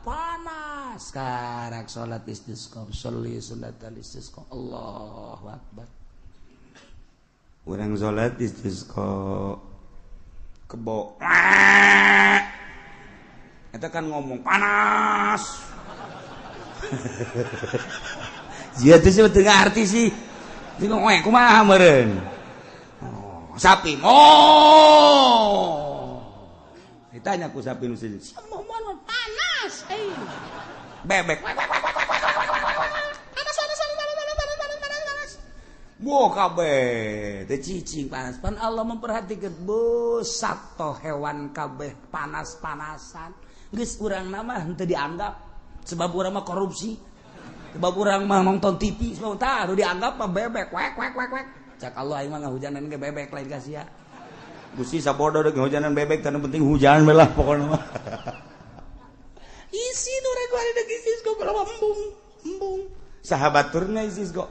panas. Panas karak salat istisqa, sholli sunat istisqa. Allahu akbar. Urang salat istisqa kebo. Eta kan ngomong panas. Jia teh sih teu ngarti sih. Bingung we kumaha meureun. Oh, sapi. Oh. Ditanya ku sapi nu sejen. Panas eh. Bebek. Panas panas panas panas panas panas panas panas. Wah kabeh teu cicing panas. Pan Allah memperhatikan bosat toh hewan kabeh panas-panasan. Geus urang mah henteu dianggap sebab urang mah korupsi. Sebab urang mah nonton TV, sebab tah nu dianggap mah bebek wek wek wek wek. Cak Allah aing mah ngahujanan ge bebek lain ka sia. Gusti sabodo deuk ngahujanan bebek teu penting hujan we lah pokona mah. Isi nu rek wari deuk istisqa berapa embung embung. Sahabat turna istisqa.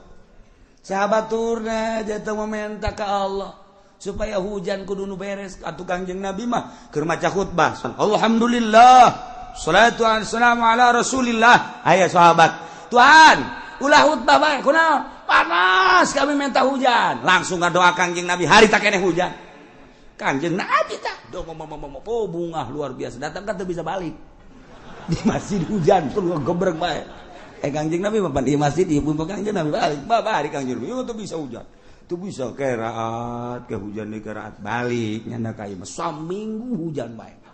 Sahabat turna jatuh meminta ke Allah supaya hujan kudu nu beres. Atuh Kangjeng Nabi mah keur maca khutbah. Alhamdulillah. Salatu wassalamu ala Rasulillah. Aya sahabat, Tuhan, ulah khutbah bae kunaon? Panas kami minta hujan. Langsung ngadoa Kangjeng Nabi hari tak keneh hujan. Kangjeng Nabi tah do oh bungah luar biasa datang kan teu bisa balik. Di masjid hujan terus gebrek bae. Kangjeng Nabi mah di masjid ieu pun Kangjeng Nabi balik. Babari Kangjeng Nabi teu bisa hujan. Teu bisa keraat ke hujan deui keraat balik nyanda ka ieu mah saminggu hujan bae.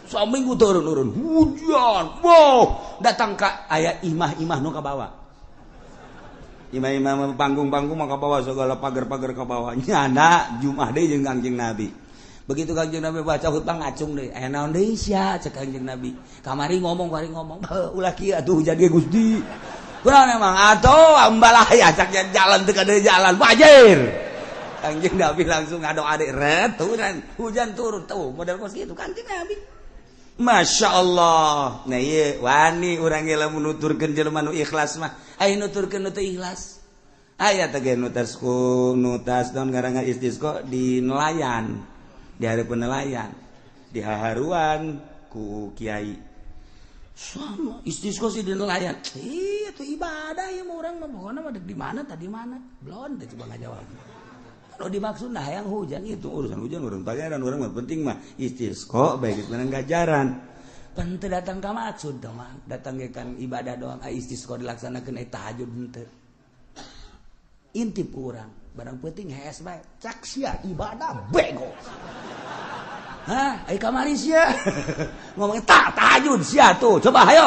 Saminggu turun-turun hujan. Wow, datang ka aya imah-imah nu ka bawah. Imah-imah panggung-panggung mah ka bawah segala pagar-pagar ka bawah. Nyanda Jumat deui jeung Kangjeng Nabi. Begitu Kangjeng Nabi baca khutbah ngacung deui. Aya naon deui sia cek Kangjeng Nabi. Kamari ngomong kamari ngomong. Ulah kieu atuh hujan ge Gusti. Kunaon emang atuh ambalaya cak jalan teu kada jalan wajir. Kangjeng Nabi langsung ngadoa deui ret turun hujan turun tuh model kos kitu Kangjeng Nabi. Masya Allah. Nah ieu wani urang ge lamun nuturkeun jelema nu ikhlas mah. Aya nuturkeun nu teu ikhlas. Aya teh ge nutas ku nutas naon ngaranna istisqa di nelayan. Di hareupeun nelayan. Di haharuan ku kiai. Sama istisqa sih di nelayan. Ih, itu ibadah ya mah urang mah pokona mah di mana tadi mana. Belon teh coba ngajawab. Kalau dimaksud nah yang hujan itu urusan hujan urang pangeran urang mah penting mah istisqa bae geus menang gajaran. Pan teu datang ka maksud teh mah, datang ge kan ibadah doang ai istisqa dilaksanakeun ai tahajud henteu. Intip urang, barang penting hees bae. Cak sia ibadah bego. Hah, ai kamari sia. Ngomong tak tahajud sia tuh, coba ayo.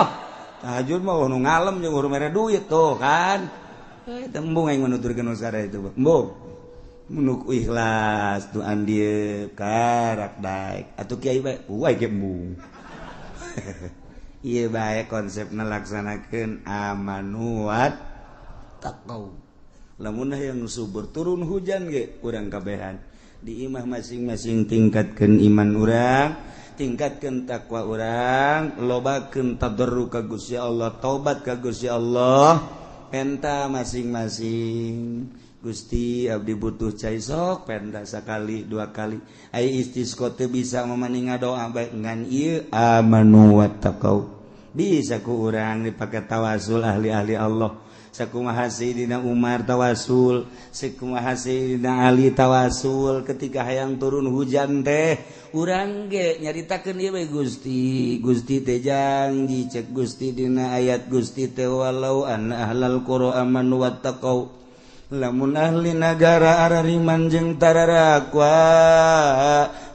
Tahajud mah nu ngalem jeung urang mere duit tuh kan. Eh tembung aing menuturkeun usara itu. Embung. Menuk ikhlas tuh andieu karak daek atuh kiai bae uai ge embung. Ieu bae konsepna laksanakeun amanu wat taqau. Lamun hayang subur turun hujan ge urang kabehan di imah masing-masing tingkatkeun iman urang, tingkatkeun takwa urang, lobakeun tadarru ka Gusti Allah, taubat ka Gusti Allah, penta masing-masing. Gusti abdi butuh cai sok penta sakali dua kali. Ai istisqa teu bisa mamaning ngadoa bae ngan ieu amanu wattaqau. Bisa ku urang dipake tawasul ahli-ahli Allah. Sakumaha Sayyidina Umar tawasul, sakumaha Sayyidina Ali tawasul ketika hayang turun hujan teh urang ge nyaritakeun ieu we Gusti. Gusti teh janji cek Gusti dina ayat Gusti teh walau anna ahlal qura amanu wattaqau. Lamun ahli nagara arariman jeung tararakwa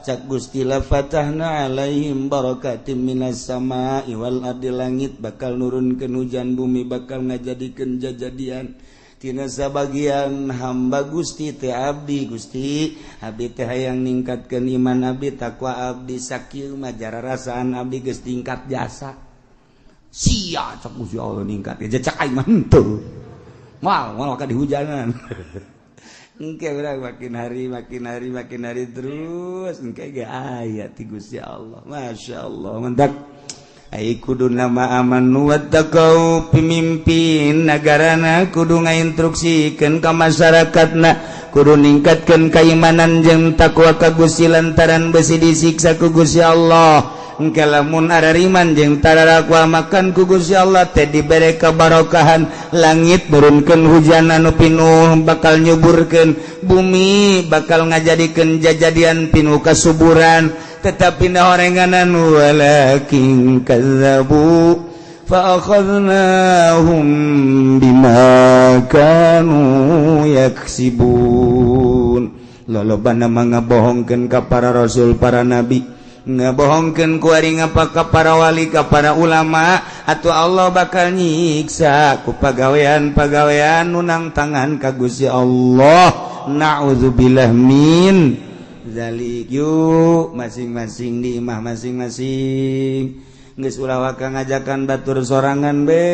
cak Gusti la fatahna alaihim barakatim minas sama'i wal ardi, langit bakal nurunkeun hujan, bumi bakal ngajadikeun jajadian tina sabagian hamba Gusti teh abdi. Gusti abdi teh hayang ningkatkeun iman abdi, takwa abdi, sakieu mah jararasaan abdi geus tingkat jasa sia cak Gusti Allah ningkat cak aing mah henteu. Mal, mal maka dihujanan. Engke urang makin hari, makin hari, makin hari terus engke ge aya ti Gusti Allah. Masya Allah, mentak. Ai kudu nama amanu wattaqau, pemimpin nagarana kudu ngainstruksikeun ka masyarakatna, kudu ningkatkeun kaimanan jeung takwa ka Gusti lantaran besi disiksa ku Gusti Allah. Engke lamun arariman jeung tararakwa makan ku Gusti Allah teh dibere kabarokahan, langit nurunkeun hujan anu pinuh bakal nyuburkeun bumi, bakal ngajadikeun jajadian pinuh kasuburan. Tetapi horenganan walakin kazzabu fa akhadnahum bima kanu yaksibun. Lolobana mah ngabohongkeun ka para rasul, para nabi, ngabohongkeun kuari ngapa ka para wali, ka para ulama, atau Allah bakal nyiksa ku pagawean-pagawean nu nangtangan ka Gusti Allah. Na'udzubillah min zalik. Yuk masing-masing di imah masing-masing, geus ulah waka ngajakan batur sorangan be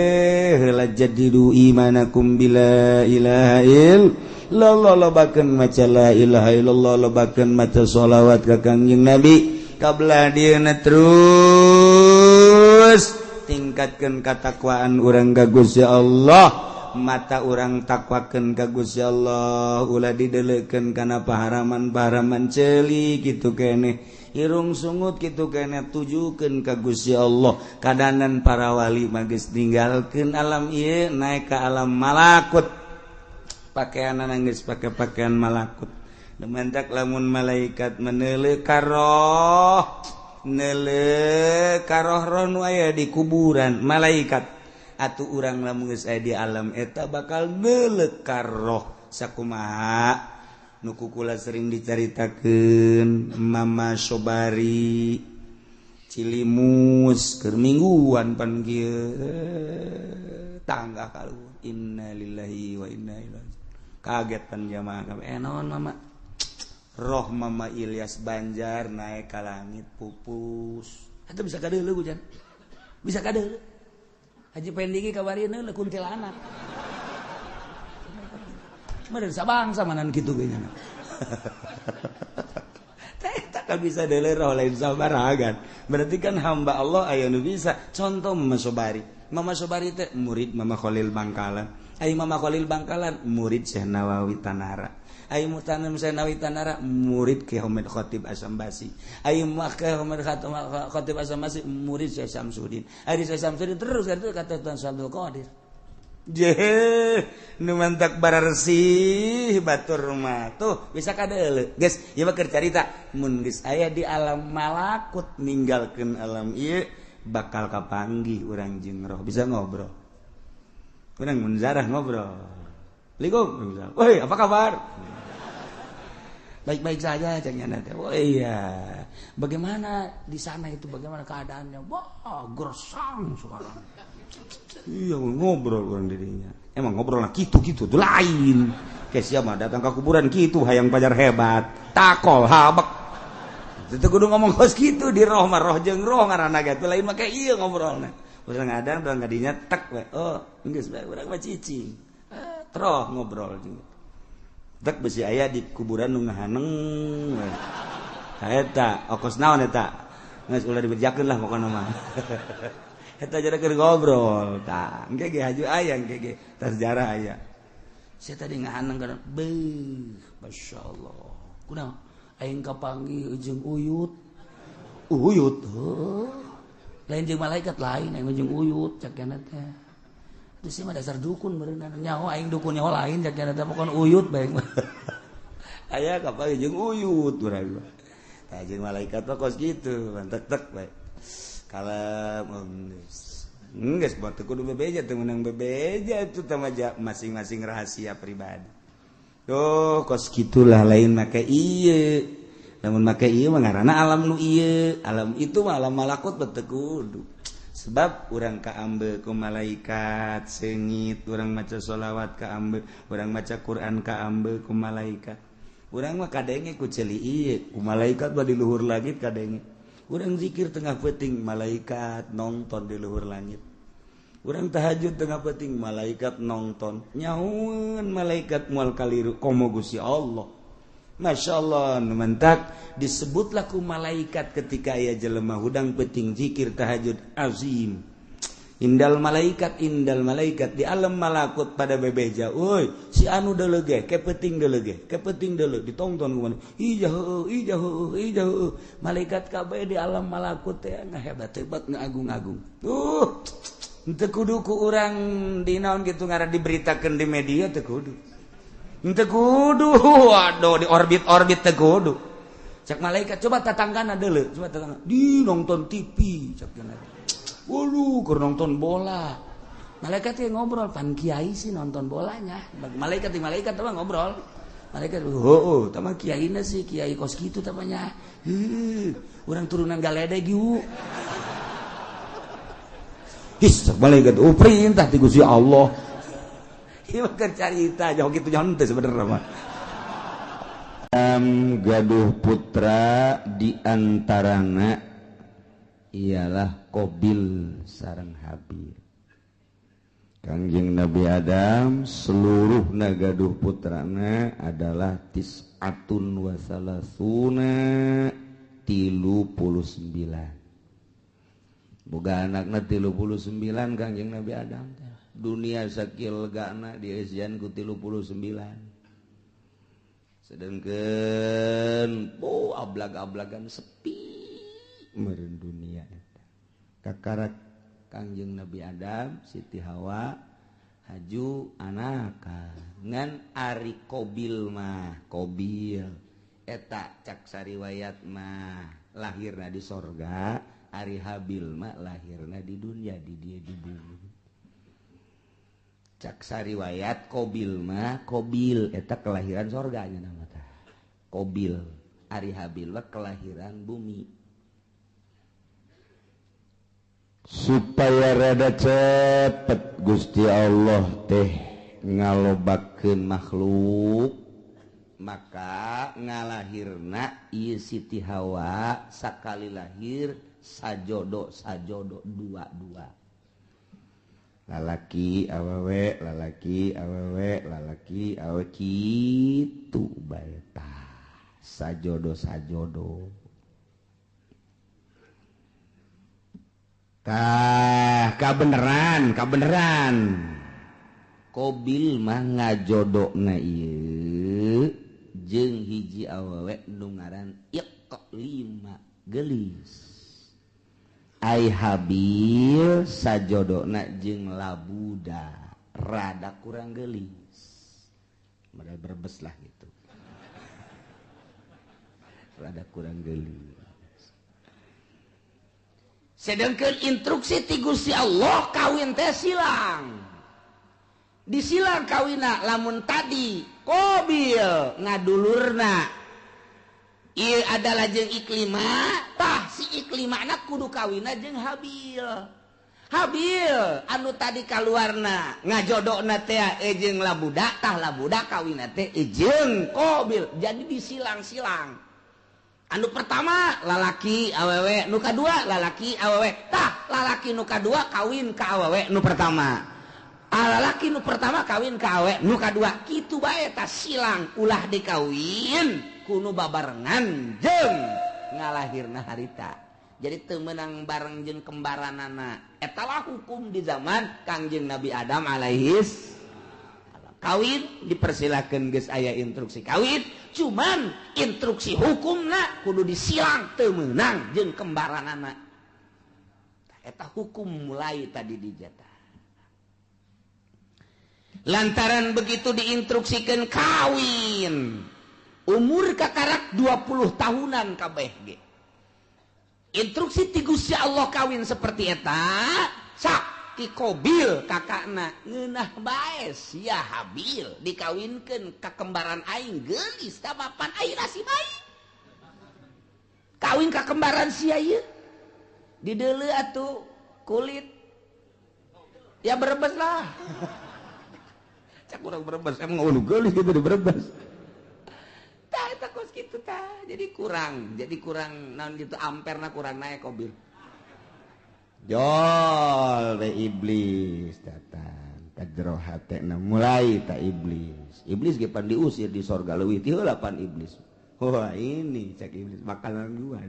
heula. Jadidu imanakum bila ilaha illallah, lobakeun maca la ilaha illallah, lobakeun maca sholawat ka Kangjeng Nabi kabla dieuna, terus tingkatkeun katakwaan urang ka Gusti Allah. Mata urang takwakeun ka Gusti Allah, ulah dideleukeun kana paharaman-paharaman. Ceuli kitu keneh, irung sungut kitu keneh, tujukeun ka Gusti Allah. Kadanan para wali mah geus ninggalkeun alam ieu, naik ka alam malakut, pakaian geus pake pakaian malakut. Dementak lamun malaikat meneuleuh karoh, neuleuh karoh roh nu aya di kuburan malaikat, atuh urang lamun geus aya di alam eta bakal neuleuh karoh. Sakumaha nu kukula sering dicaritakeun Mama Sobari Cilimus keur mingguan pan kieu tangga kaluhur, innalillahi wa inna ilaihi. Kaget pan jamaah kabeh, naon Mama? Roh Mama Ilyas Banjar naik ke langit pupus. Itu bisa kadeuleuh hujan, bisa kadeuleuh. Haji Pendingi kabarieun neuleuk kuntilanak. Meureun sabangsa manan kitu ge nya. Tak bisa deuleuh roh lain sabaragan. Berarti kan hamba Allah aya nu bisa. Contoh Mama Sobari. Mama Sobari teh murid Mama Khalil Bangkalan. Ai Mama Khalil Bangkalan murid Syekh Nawawi Tanara. Ai mutanam Syekh Nawawi Tanara murid Ki Hamid Khatib Asambasi. Ai Ki Hamid Khatib Asambasi murid Syekh Samsudin. Ai Syekh Samsudin terus kan kata Tuan Abdul Qadir. Jeh, nu mantak bararsih batur mah tuh bisa kadeuleuh. Geus, ieu mah keur carita mun geus aya di alam malakut ninggalkeun alam ieu bakal kapanggih urang jeung roh, bisa ngobrol. Urang mun zarah ngobrol. Assalamualaikum. Woi, apa kabar? Baik-baik saja cek nyana teh. Oh iya. Bagaimana di sana itu, bagaimana keadaannya? Wah, gersang sekarang. Iya, ngobrol orang dirinya. Emang ngobrol lah gitu-gitu tuh lain. Kayak siapa datang ke kuburan gitu hayang pajar hebat. Takol habek. Itu kudu ngomong kos gitu di roh mah roh jeung roh ngaranna ge lain mah kayak iya ngobrolna. Urang ngadang urang kadinya tek we. Oh, geus bae urang mah cicing. Troh ngobrol jeung. Tek besi aya di kuburan nu ngahaneng we. Eta okos naon eta? Geus ulah dibejakeun lah pokona mah. Eta jadi keur ngobrol tah. Engke ge haju aya engke ge tas sejarah aya. Saya tadi ngahaneng kana beuh, masyaallah. Kunaon? Aing kapanggih jeung uyut. Uyut heuh. Lain jeung malaikat lain, aing jeung uyut cak kana teh. Itu sih mah dasar dukun beureunan. Nyaho aing dukun nyaho lain cak kana teh pokon uyut bae. Aya kapanggih jeung uyut urang mah. Tah jeung malaikat mah kos kitu, tek-tek bae. Kalau geus buat kudu bebeja teu meunang bebeja itu teh masing-masing rahasia pribadi. Tuh kos gitulah lain make ieu. Lamun make ieu mah ngaranna alam nu ieu, alam itu mah alam malakut teu kudu. Sebab urang kaambe ku malaikat seungit, urang maca sholawat kaambe, urang maca Quran kaambe ku malaikat. Urang mah kadenge ku ceuli ieu, ku malaikat mah di luhur langit kadenge. Urang zikir tengah peuting malaikat nonton di luhur langit. Urang tahajud tengah peuting malaikat nonton. Nyahueun malaikat moal kaliru komo Gusti Allah. Masya Allah, nu mentak disebutlah ku malaikat ketika aya jelema hudang peuting zikir tahajud azim. Indal malaikat di alam malakut pada bebeja, woi si anu deuleu ge kepeting deuleu ge kepeting deuleu ditonton ku mana ija heueuh ija heueuh ija heueuh. Malaikat kabeh di alam malakut teh ngahebat-hebat ngaagung-agung. Tuh teu kudu ku urang di naon kitu ngaran diberitakeun di media teu kudu. Teu kudu, waduh di orbit-orbit teu kudu. Cek malaikat coba tatanggana deuleu, coba tatangga di nonton TV cek cenah. Waduh, keur nonton bola. Malaikat yang ngobrol, pan kiai sih nonton bolanya. Malaikat malaikat mah ngobrol. Malaikat, "Oh, tah mah kiaina sih, kiai kos kitu tamanya. Heuh, urang turunan galedeg yuk." His, malaikat, oh perintah ti Gusti Allah. Ieu mah keur carita, jauh kitu jauh teh sebenarnya mah. Gaduh putra di antarana ialah Qabil sareng Habil. Kangjeng Nabi Adam seluruh gaduh putrana adalah tis'atun wa salasuna 39. Boga anakna 39 Kangjeng Nabi Adam. Dunia sakieu legana dieusian ku 39. Sedangkan oh ablag-ablagan sepi meureun dunia eta. Kakarak Kangjeng Nabi Adam, Siti Hawa haju anaka ngan ari Qabil mah, Qabil eta cak sariwayat mah lahirna di sorga, ari Habil mah lahirna di dunia, di dia di bumi. Cak sariwayat Qabil mah, Qabil eta kelahiran sorganya nama tah. Qabil, ari Habil mah kelahiran bumi. Supaya rada cepet Gusti Allah teh ngalobakeun makhluk, maka ngalahirna ieu Siti Hawa sakali lahir sajodo sajodo dua-dua. Lalaki awewe, lalaki awewe, lalaki awewe kitu bae tah. Sajodo sajodo. Tah kabeneran, kabeneran. Qabil mah ngajodona ieu jeung hiji awewe nu ngaran Iqlima geulis. Ai Habil sajodona jeung Labuda rada kurang geulis. Modal berbes lah gitu. Rada kurang geulis. Sedangkan instruksi ti Gusti Allah kawin teh silang. Disilang kawina lamun tadi Qabil ngadulurna ieu adalah jeung Iklima, tah si Iklimana kudu kawina jeung Habil. Habil anu tadi kaluarna ngajodona teh jeung Labuda, tah Labuda kawina teh jeung Qabil. Jadi disilang-silang. Anu pertama lalaki awewe, nu kadua lalaki awewe. Tah lalaki nu kadua kawin ka awewe nu pertama. Lalaki nu pertama kawin ka awewe nu kadua. Kitu bae tah silang ulah dikawin kuno babarengan jeung ngalahirna harita. Jadi teu meunang bareng jeung kembaranana. Eta lah hukum di zaman Kangjeng Nabi Adam alaihis. Kawin dipersilakan geus aya instruksi kawin, cuman instruksi hukumna kudu disilang teu meunang jeung kembaranana. Eta hukum mulai tadi dijatah. Lantaran begitu diinstruksikan kawin, umur kakarak 20 tahunan kabeh ge. Instruksi ti Gusti Allah kawin seperti eta, sak Qabil kakakna ngeunah bae sia Habil dikawinkeun ka kembaran aing geulis tah papan aing nasib aing. Kawin ka kembaran sia ieu. Dideuleu atuh kulit. Ya berebes lah. Cak urang berebes emang ulu geulis gitu di berebes. Tah eta kos kitu tah. Jadi kurang naon gitu amperna kurang naik Qabil. Jol we iblis datang ka jero hatena mulai ta iblis. Iblis ge pan diusir di sorga leuwih ti heula pan iblis. Wah ini cek iblis makanan gua.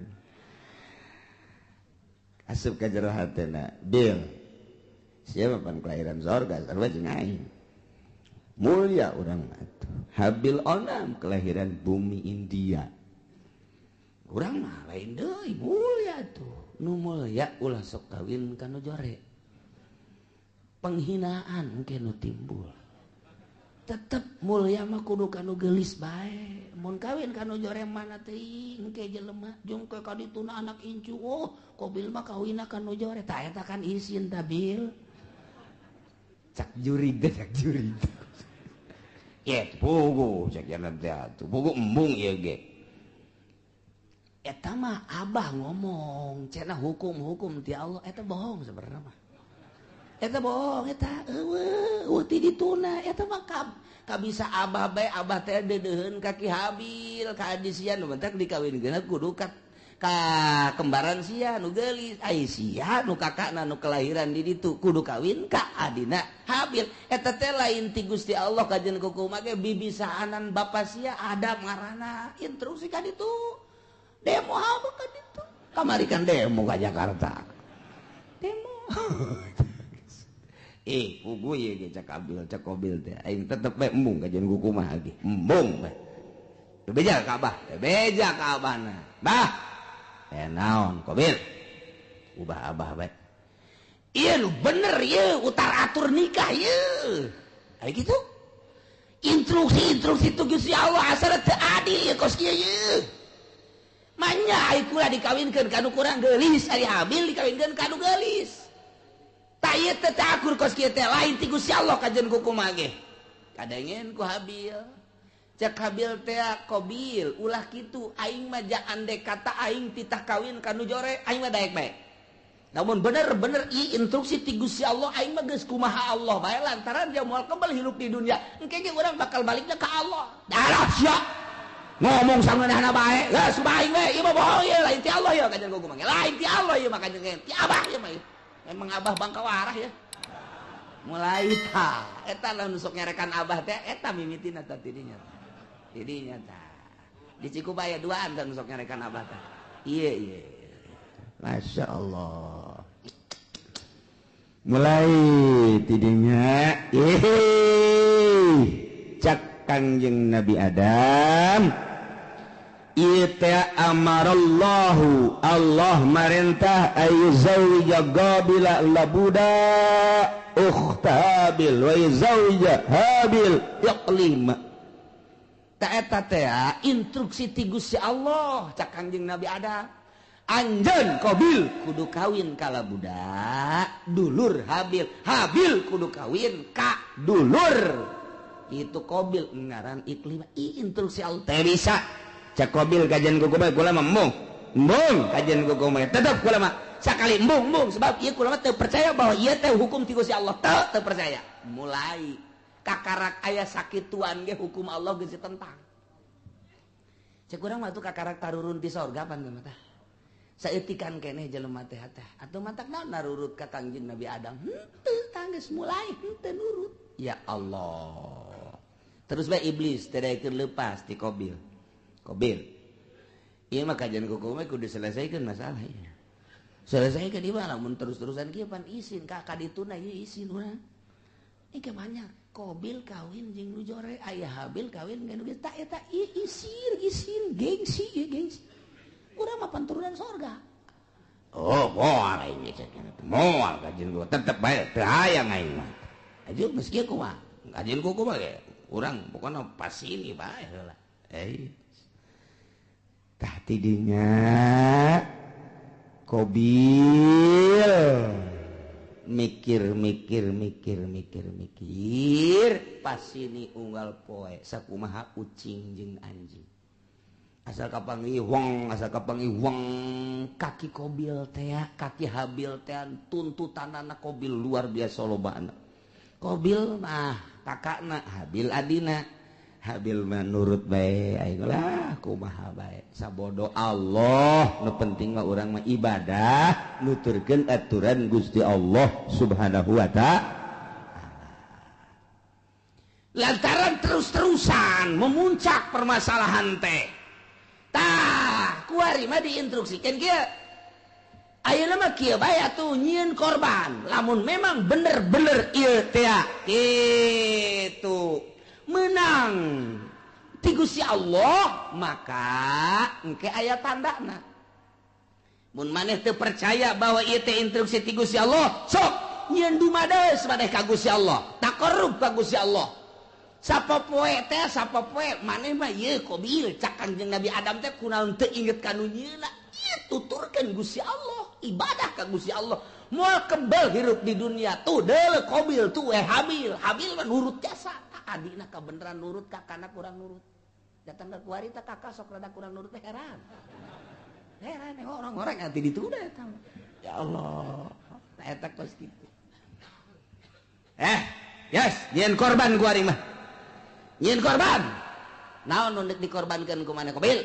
Asup ka jero hatena, Bil. Siapa pan kelahiran sorga sarua jeung aing. Mulia urang mah atuh. Habil Onam kelahiran bumi India. Urang mah lain deui mulia tuh. Nu mulia ulah sok kawin ka nu jore. Penghinaan engke nu timbul. Tetep mulia mah kudu ka nu geulis bae. Mun kawin ka nu jore mana teuing engke jelema jeung ke ka dituna anak incu. Oh, Kobil mah kawinna ka nu jore. Tah eta kan isin ta Bil. Cak jurig teh cak jurig. Ye pugu cak jalan teh atuh. Pugu embung ieu ge. Eta mah abah ngomong cenah hukum-hukum ti Allah eta bohong sebenarnya mah. Eta bohong eta eueuh ti dituna eta mah kabisa abah bae abah teh deudeuheun ka Ki Habil ka adi sia nu bentak dikawinkeun kudu ka kembaran sia nu geulis ai sia nu kakakna nu kelahiran di ditu kudu kawin ka adina Habil eta teh lain ti Gusti Allah kajen kukumaha ge bibisaanan bapa sia Adam ngaranna instruksi ka ditu demo apa ka ditu kamari kan demo ka Jakarta demo. Pugu ieu ge cak Abil cak Kobil teh aing tetep bae embung kajen kukumaha ge embung bae teu beja ka abah teu beja ka abahna bah naon Kobil ubah abah bae ieu nu bener ieu utar atur nikah ieu aya kitu instruksi-instruksi tu Gusti Allah asal teu adil ieu kos kieu ieu manya ai kula dikawinkeun ka nu kurang geulis ari Habil dikawinkeun ka nu geulis tah ieu teh teu akur kos kieu teh lain ti Gusti Allah kajen kukumaha ge kadengen ku Habil cek Habil teh Kobil ulah kitu aing mah andek kata aing titah kawin ka nu jore aing mah daek bae namun bener-bener ieu instruksi ti Gusti Allah aing mah geus kumaha Allah bae lantaran dia moal kembali hirup di dunia engke ge urang bakal baliknya ka Allah darah sia ngomong sangeunahna bae geus aing we ieu mah bohong ieu lain ti Allah ieu kajen kukumaha lain ti Allah ieu mah kajen ti abah ieu mah emang abah bangka warah ya mulai ta eta lah nu sok nyarekan abah teh eta mimitina tah tidinya tidinya tah di Cikubaya duaan tah nu sok nyarekan abah tah ieu ieu Masya Allah mulai tidinya cak Kangjeng Nabi Adam ita amarallahu Allah marentah ayu zawija Qabila labuda ukhta Habil wa yuzawija Habil Iqlima ta eta teh instruksi ti Gusti Allah cak Kangjeng Nabi Adam anjeun Qabil kudu kawin ka labuda dulur Habil Habil kudu kawin ka dulur itu Qabil ngaran Iqlima instruksi Allah teh bisa cak Qabil kajian kuku bae kula mah embung embung kajian kuku bae tetep kula mah sakali embung embung sebab ieu kula mah teu percaya bahwa ieu teh hukum ti Gusti Allah teu teu percaya mulai kakarak aya sakituan ge hukum Allah geus ditentang cek urang mah tuh kakarak tarurun ti sorga pan mah tah saeutikan keneh jelema teh teh atuh matak naon narurut ka Kangjeng Nabi Adam henteu tah geus mulai henteu nurut ya Allah terus bae iblis teu daekeun leupas ti Qabil Kobil ieu mah kajian kuku mah kudu diselesaikan masalah ieu. Selesaikan ieu mah lamun terus-terusan kieu pan isin ka kadituna ieu isin urang. Ieu banyak Kobil kawin jeung nu jore aya Habil kawin jeung nu geus tah eta ieu isin isin gengsi ieu gengsi. Urang mah panturunan sorga. Oh, moal aing cek moal kajian kuku tetep bae teu hayang aing mah. Aju geus kieu kumaha? Kajian kuku mah ge urang pokona pas ini bae heula. Tah tidinya Qabil mikir mikir mikir mikir mikir pas ini unggal poe sakumaha ucing jeung anjing asal kapanggih wong asal kapanggih wong kaki Qabil teh kaki Habil teh tuntutanana Qabil luar biasa lobana Qabil mah kakakna Habil adina Habil mah nurut bae aing lah kumaha bae sabodo Allah nu penting mah urang mah ibadah nuturkeun aturan Gusti Allah Subhanahu wa ta'ala lantaran terus-terusan memuncak permasalahan teh tah kuari mah diinstruksikeun kieu Ayeuna mah kieu bae atuh, nyieun korban. Lamun memang bener-bener ieu teh kitu menang ti Gusti Allah, maka engke aya tandana. Mun maneh teu percaya bahwa ieu teh instruksi ti Gusti Allah, sok nyieun dumades maneh ka Gusti Allah, taqarrub ka Gusti Allah. Sapopoe teh, sapopoe maneh mah ieu Kobil, cak Kangjeng Nabi Adam teh, kunaon teu inget ka nu nyieuna? Ieu tuturkeun Gusti Allah, ibadah ka Gusti Allah, moal kebel hirup di dunia. Tuh deuleu Kobil tuh, eh, Habil. Habil mah nurut jasa. Adina kabeneran nurut, kakana kurang nurut. Datang ke kuari teh, kakak sok rada kurang nurut teh, heran heran orang-orang nanti ditunda eta. Ya Allah, eta kos kitu. Eh, yes, nyieun korban kuari mah, nyieun korban. Naon nu deuk dikorbankeun ku maneh, Kobil?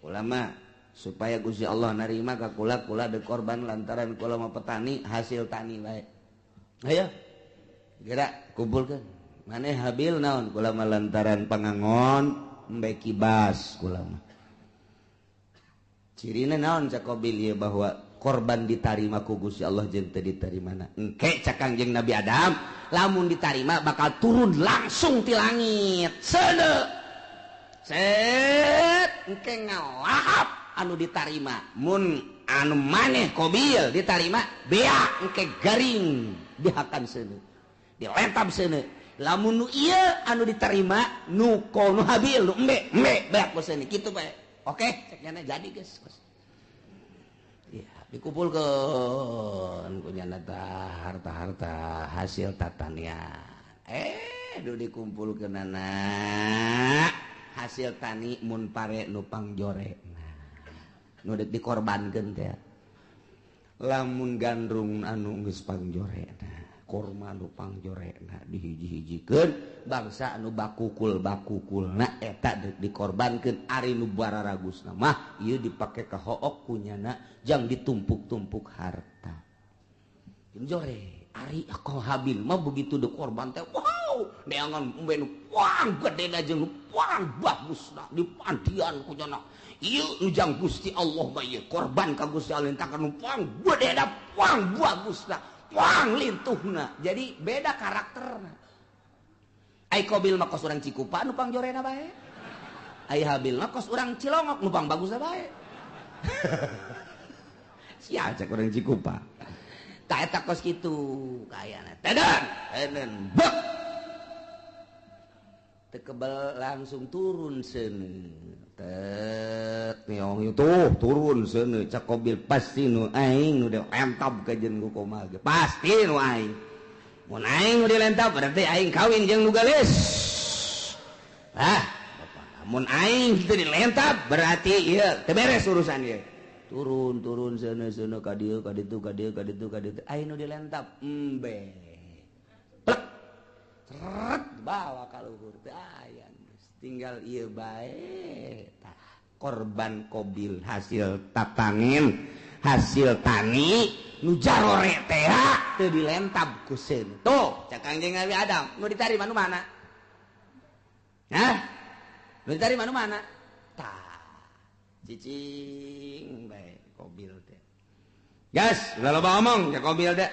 Ulama supaya Gusti Allah narima ka kula, kula deuk korban lantaran kula mah petani, hasil tani bae. Ayo gerak, kumpulkeun. Maneh Habil naon? Kula mah lantaran pangangon, embe kibas kula mah. Cirina naon, cak Kobil ieu, bahwa korban ditarima ku Gusti Allah jeung teu ditarimana? Engke, cak Kangjeng Nabi Adam, lamun ditarima bakal turun langsung ti langit seuneu set, engke ngalahap anu ditarima. Mun anu maneh Kobil ditarima, beak engke garing dihakan seuneu, dilentab seuneu. Lamun nu ieu anu diterima, nu ko nu Habil, nu embe embe, beak ku seuneu. Kitu bae. Oke, cek nyana, jadi geus. Ya, dikumpulkeun ku nyana harta-harta hasil tatanian. Eh, du dikumpulkeunana hasil tani, mun pare nu pangjore. Nah, nu deuk dikorbankeun teh lamun gandrung anu geus pangjorena, korma nu pangjorena, dihiji-hijikeun bangsa anu bakukul bakukulna, eta deuk dikorbankeun. Ari nu bararagusna mah ieu dipake ka hook kunyana, jang ditumpuk-tumpuk harta jore. Ari ako Habil mah begitu de korban teh, wow, neangan embe nu pang gedena jeung nu pang bagusna, dipandian kunyana. Ieu nu jang Gusti Allah mah, ieu korban ka Gusti Allah tah nu pang gedena, pang bagusna, pang lintuhna. Jadi beda karakterna. Ai Kobil mah kos urang Cikupa nu pangjorena bae, ai Habil mah kos urang Cilongok nu pang bagusna bae. Sia cek urang Cikupa. Tak eta kos kitu kayana. Teden teden bek teu kebel, langsung turun seuneu. Tet niong itu turun seuneu. Cak Kobil, pasti nu aing nu dilentab ka jeung ku kumaha ge, pasti nu aing. Mun aing nu dilentab, berarti aing kawin jeung nu geulis. Ah, mun aing teu dilentab, berarti ieu teu beres urusan ieu. Turun turun seuneu seuneu, ka dieu, ka ditu, ka dieu, ka ditu, ka ditu. Aing nu dilentab embe, plek, seret, bawa ka luhur. Teu aya, tinggal ieu bae. Tah, korban Kobil hasil tatanin, hasil tani nu jarore teh teu dilentab ku seuneu. Tuh, cak Kangjeng Nabi Adam, nu ditarima nu mana? Hah, nu ditarima nu mana? Tah, cicing bae Kobil teh. Gas, ulah loba omong, cak Kobil teh.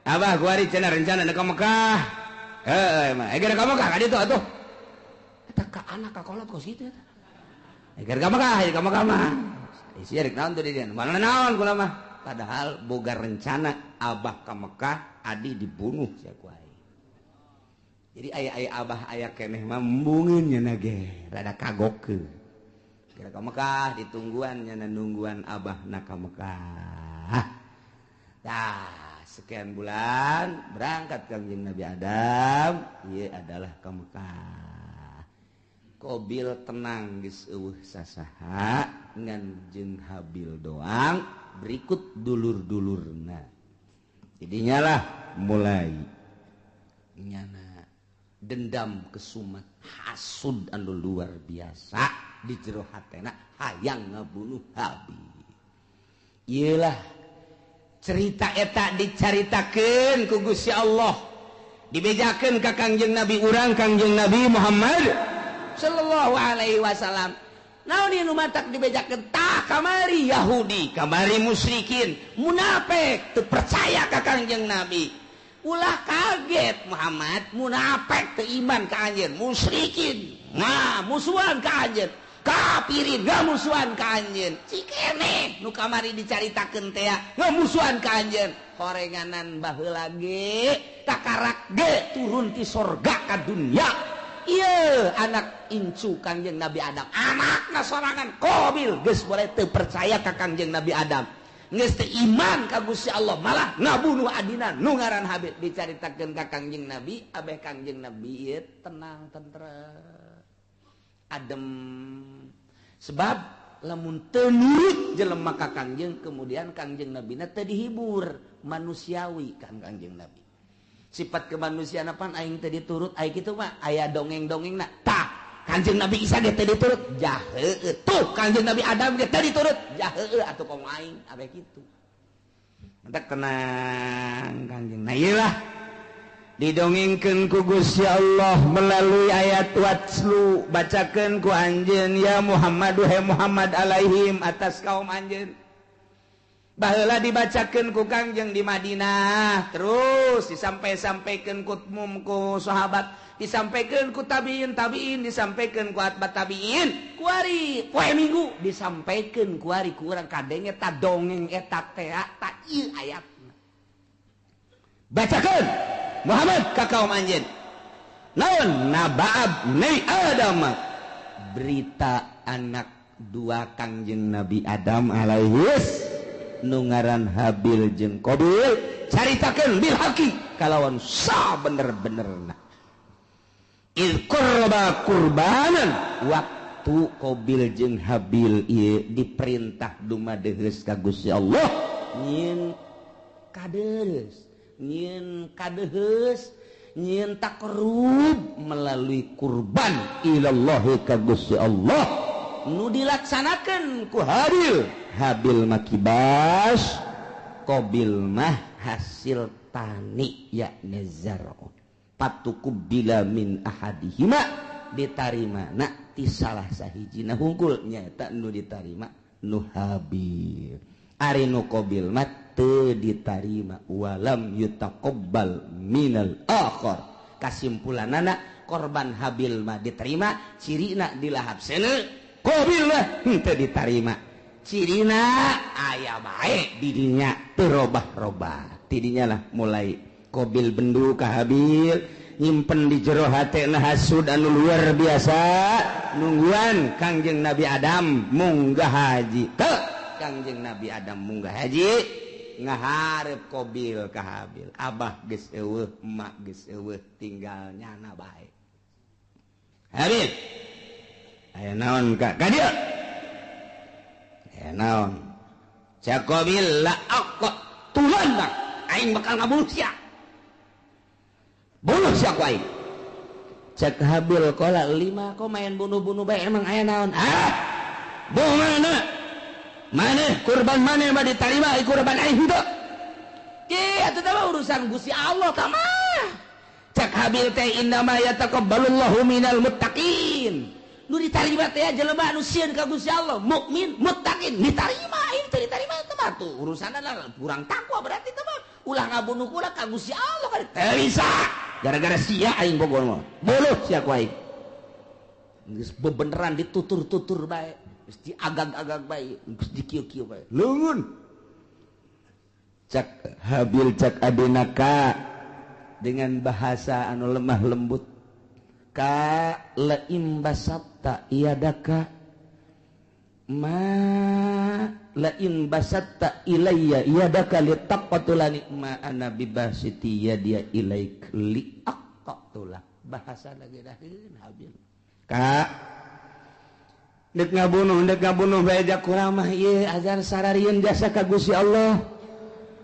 Abah kuari cenah rencana ka Mekah. Heuh, mah eh ka Mekah ka ditu atuh. Eta ka anak ka kolot kos kitu eta. Eh, ka Mekah, ka Mekah mah. Isi rek naon tuh di dieu? Mana naon kula mah. Padahal boga rencana abah ka Mekah, adi dibunuh sia ku aing. Jadi aya-aya abah aya keneh mah embungeun nya ge, rada kagokeun. Kira ka Mekah ditungguan nya, nungguan abah na ka Mekah. Tah, sekian bulan berangkat Kangjeng Nabi Adam, ieu adalah ka Mekah. Kobil tenang, geus eueuh sasaha ngan jeung Habil doang berikut dulur-dulurna. Jadinya lah mulai nyana dendam, kesumat, hasud anu luar biasa di jero hatena, hayang ngabunuh Habil. Iyalah cerita eta dicaritakeun ku Gusti Allah, dibejakeun ka Kangjeng Nabi urang, Kangjeng Nabi Muhammad sallallahu alaihi wasallam. Naon ieu nu matak dibejakeun? Tah, kamari Yahudi, kamari musyrikin, munafik teu percaya ka Kangjeng Nabi. Ulah kaget Muhammad, munafik teu iman ka anjeun, musyrikin nah musuhan ka anjeun, kafirin ngamusuhan ka anjeun. Cikene nu kamari dicaritakeun teh ngamusuhan ka anjeun. Horenganan baheula ge kakarak ge turun ti sorga ka dunya. Ieu anak incu Kangjeng Nabi Adam, anakna sorangan Qabil geus boleh teu percaya ka Kangjeng Nabi Adam, geus teu iman ka Gusti Allah, malah ngabunuh adina nu ngaran Habil. Dicaritakeun ka Kangjeng Nabi, abeh Kangjeng Nabi ieu tenang tentrem adem, sebab lamun teu nurut jelema ka Kangjeng, kemudian Kangjeng Nabina teu dihibur manusiawi kan Kangjeng Nabi. Sifat kemanusiaan apaan aing teu diturut, aing kitu mah aya dongeng-dongengna. Tah, Kangjeng Nabi Isa ge teu diturut, jah heueuh. Tuh Kangjeng Nabi Adam ge teu diturut, jah heueuh atuh komo aing abeh kitu. Mentak tenang Kangjeng. Nah ieu lah didongengkeun ku Gusti Allah melalui ayat watslu, bacakeun ku anjeun ya Muhammad, he Muhammad alaihim atas kaum anjeun. Baheula dibacakeun ku Kangjeng di Madinah, terus disampai-sampaikeun ku mum ku sahabat, disampaikeun ku tabiin tabiin, disampaikeun ku atba tabiin, kuari poe Minggu disampaikeun kuari ku urang kadenge ta dongeng eta teh ta ieu ayatna. Bacakeun Muhammad ka kaum anjeun. Naon naba'ab ni Adam, berita anak dua Kangjeng Nabi Adam alaihis nu ngaran Habil jeung Qabil, caritakeun bil haqi kalawan sabener-benerna. Il qurba qurbanan, waktu Qabil jeung Habil ieu diperintah dumadeheus ka Gusti Allah nyieun kadeus, nyieun kadeheus, nyieun takrub melalui kurban ilallahi ka Gusti Allah nu dilaksanakeun ku Habil. Habil mah kibas, Qabil mah hasil tani yakni zar'un. Patuqubila min ahadihima, ditarima na ti salah sahijina hungkul nyaeta nu ditarima nu Habil. Ari nu Qabil mah teu ditarima, walam yutaqabbal minal akhar. Kasimpulanana korban Habil mah diterima, cirina dilahap seuneu, Qabil mah henteu ditarima. Cirina aya bae didinya teu robah-robah. Tidinya lah mulai Qabil bendu ka Habil, nyimpen di jero hatena hasud anu luar biasa, nungguan Kangjeng Nabi Adam munggah haji. Teu Kangjeng Nabi Adam munggah haji ngaharep Qabil ka Habil. Abah geus eueuh, emak geus eueuh, tinggal nyana bae. Habil, aya naon ka ka dieu? Aya naon? Cak Qabil la aqtulanna, aing bakal ngabunuh sia. Bunuh sia ku aing. Cak Habil qala lima, kok main bunuh-bunuh bae, emang aya naon? Ah, bunuh mana? Maneh kurban maneh mah ditarima, kurban aing henteu. Ki atuh teh urusan Gusti Allah tah mah. Cak Habil teh innama yataqabbalullahu minal muttaqin. Nu ditarima teh jelema anu sieun ka Gusti Allah, mukmin, muttaqin, ditarima. Ieu teh ditarima teh mah tuh urusanna kurang takwa berarti teh mah. Ulah ngabunuh kula ka Gusti Allah kan teu bisa. Gara-gara sia aing bogor mah. Buluh sia ku aing. Geus bebeneran ditutur-tutur bae, geus diagag-agag bae, geus dikieu-kieu bae. Leungeun. Cak Habil cak adina ka dengan bahasa anu lemah lembut. Ka laim basatta iadaka ma lain basatta ilayya iadaka litaqtulani ma ana bibasiti yadia ilaik liaqtula. Bahasa lagi daheun Habil. Ka dek ngabunuh bae kurang mah ieu azan sararieun jasa ka Gusti Allah.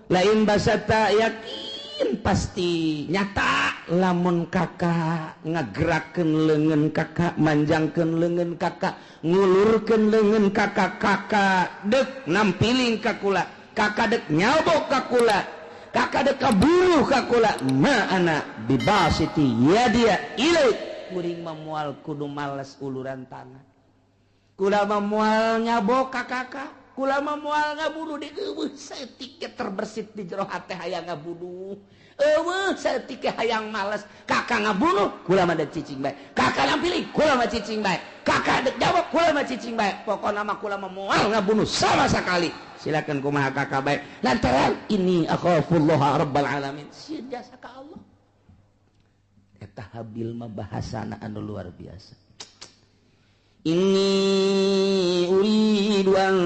Lain basatta yakin pasti nyata lamun kakak ngagerakeun leungeun kakak, manjangkeun leungeun kakak, ngulurkeun leungeun kakak, kakak dek nampiling ka kula, kakak dek nyabok ka kula, kakak dek kaburuh ka kula, ma ana bibasiti ya dia ilaik. Kuring mah moal kudu males uluran tangan. Kula mah moal nyabok ka kakak, kula mah moal ngabunuh di eueuh saeutik terbersit di jero hate hayang ngabunuh. Eueuh saeutik hayang males. Kakak ngabunuh, kula mah dek cicing bae. Kakak nampili, kula mah cicing bae. Kakak dek jawab, kula mah cicing bae. Pokona mah kula mah moal ngabunuh sama sekali. Silakan kumaha kakak bae. Lantaran ini akhafullah rabbal alamin. Sieun jasa ka Allah. Eta Habil mah bahasana anu luar biasa. Inni uridu an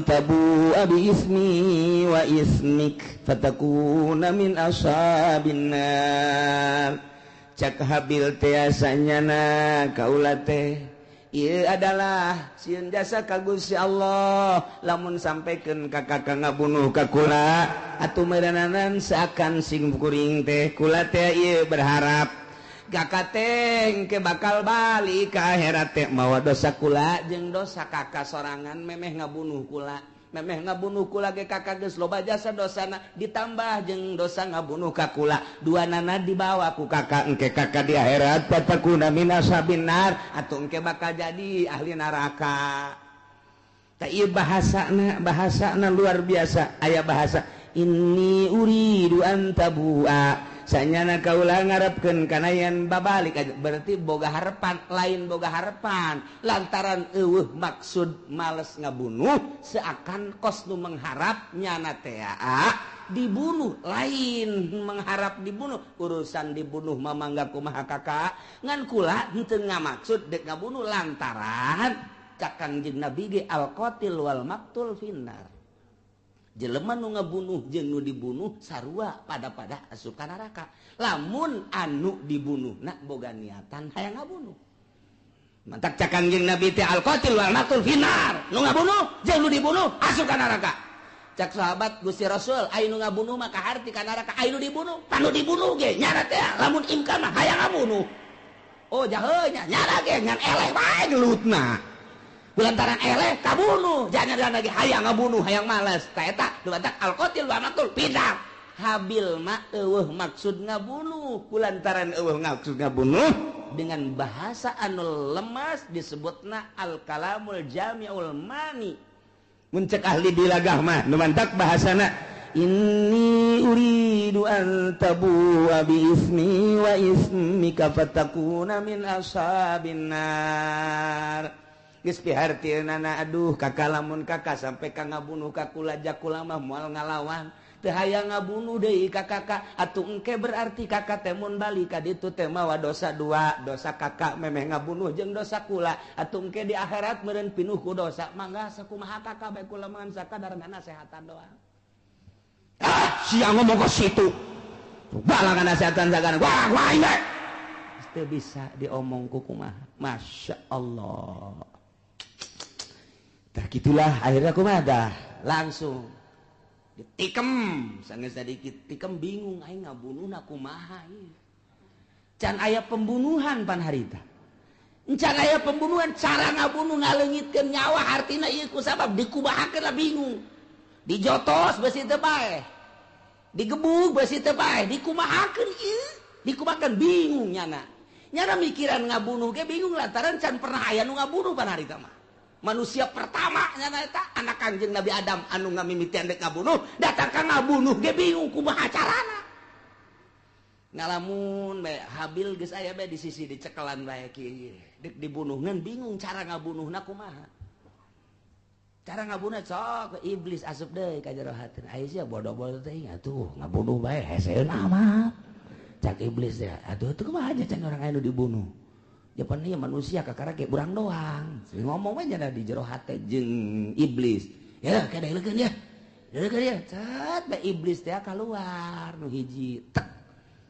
tabu'a bi ismi wa ismik fatakuna min ashabin nar. Cak Habil teh asanyana kaula teh ieu adalah sieun jasa ka Gusti Allah lamun sampaikan ka kakak ngabunuh ka kula atuh meureunanan seakan sing kuring teh kula teh ieu berharap kakak teh ke bakal balik ke akhirat teh mawa dosa kula jeung dosa kakak sorangan memeh ngabunuh kula, memeh ngabunuh kula ge kakak geus loba jasa dosana ditambah jeung dosa ngabunuh ka kula, dua nana dibawa ku kakak, engke kakak di akhirat fatakuna min ashabin nar atuh engke bakal jadi ahli neraka. Tah ieu bahasana, bahasana luar biasa. Aya bahasa inni uridu an tabu'a, sanyana kaula ngarepkeun kana yen babalik aja, berarti boga harapan, lain boga harapan lantaran eueuh maksud males ngabunuh seakan kos nu mengharap nyana teh dibunuh, lain mengharap dibunuh, urusan dibunuh mah mangga kumaha kakak, ngan kula henteu ngamaksud dek ngabunuh lantaran cak Kangjeng Nabi ge al qatil wal maktul finnar. Jelema nu ngabunuh jeung nu dibunuh sarua pada-pada asup ka neraka. Lamun anu dibunuh nak boga niatan hayang ngabunuh. Mantak cak Kangjeng Nabi teh al qatil wal maktul finnar. Nu ngabunuh jeung nu dibunuh asup ka neraka. Cak sahabat Gusti Rasul, aya nu ngabunuh mah kaharti ka neraka, aya nu dibunuh, panu dibunuh ge nyana teh lamun imkan mah hayang ngabunuh. Oh jahe nya nyana ge ngan eleh bae gelutna. Lantaran eleh kabunuh, jangan lagi hayang ngabunuh, hayang males. Ta eta nu batak al qatil wa maktul pindah. Habil mah eueuh maksud ngabunuh, kulantaran eueuh maksud ngabunuh dengan bahasa anu lemas disebutna al kalamul jami'ul mani. Mun cek ahli bilagah mah nu mantak bahasana inni uridu an tabu'a bi ismi wa ismika fatakuna min ashabin nar. Geus pihartieunana aduh kakak lamun kakak sampai ka ngabunuh ka kula jakula mah moal ngalawan teu hayang ngabunuh deui ka kakak atuh engke berarti kakak teh mun balik ka ditu teh mawa dosa dua, dosa kakak memeh ngabunuh jeung dosa kula atuh engke di akhirat meureun pinuh ku dosa, mangga sakumaha kakak bae kula mah sakadar nasehatan doang. Ah sia ngomong ka situ balangan nasehatan sagana wah wah ieu teu bisa diomong ku kumaha. Masya Allah. Tah gitulah akhirnya kumaha dah langsung ditikem sanggeus sadikit tikem bingung aing ngabunuhna kumaha ieu. Can aya pembunuhan pan harita. Can aya pembunuhan cara ngabunuh ngaleungitkeun nyawa artina ieu ku sabab dikumahakeun lah bingung. Dijotos beusi teu paeh. Digebug beusi teu paeh, dikumahakeun ieu, dikumahakeun bingung nyana. Nyana mikiran ngabunuh ge bingung lantaran can pernah aya nu ngabunuh pan harita mah. Manusia pertama nyana eta anak Kangjeng Nabi Adam anu ngamimitian dek ngabunuh, datang ka ngabunuh ge bingung kumaha carana. Ngalamun bae Habil geus aya bae di sisi dicekelan bae kieu. Dek dibunuh ngan bingung cara ngabunuhna kumaha. Cara ngabunuh sok iblis asup deui ka jero hatina. Aya sia bodoh-bodoh teh atuh ngabunuh bae heseun amat. Cak iblis teh atuh teu kumaha aja can urang aya nu dibunuh. Japan ieu manusia kakara ge urang doang. Ngomong we nya di jero hate jeung iblis. Ya kada leukeun ya. Leukeun ya. Cet bae iblis teh kaluar nu hiji. Tek.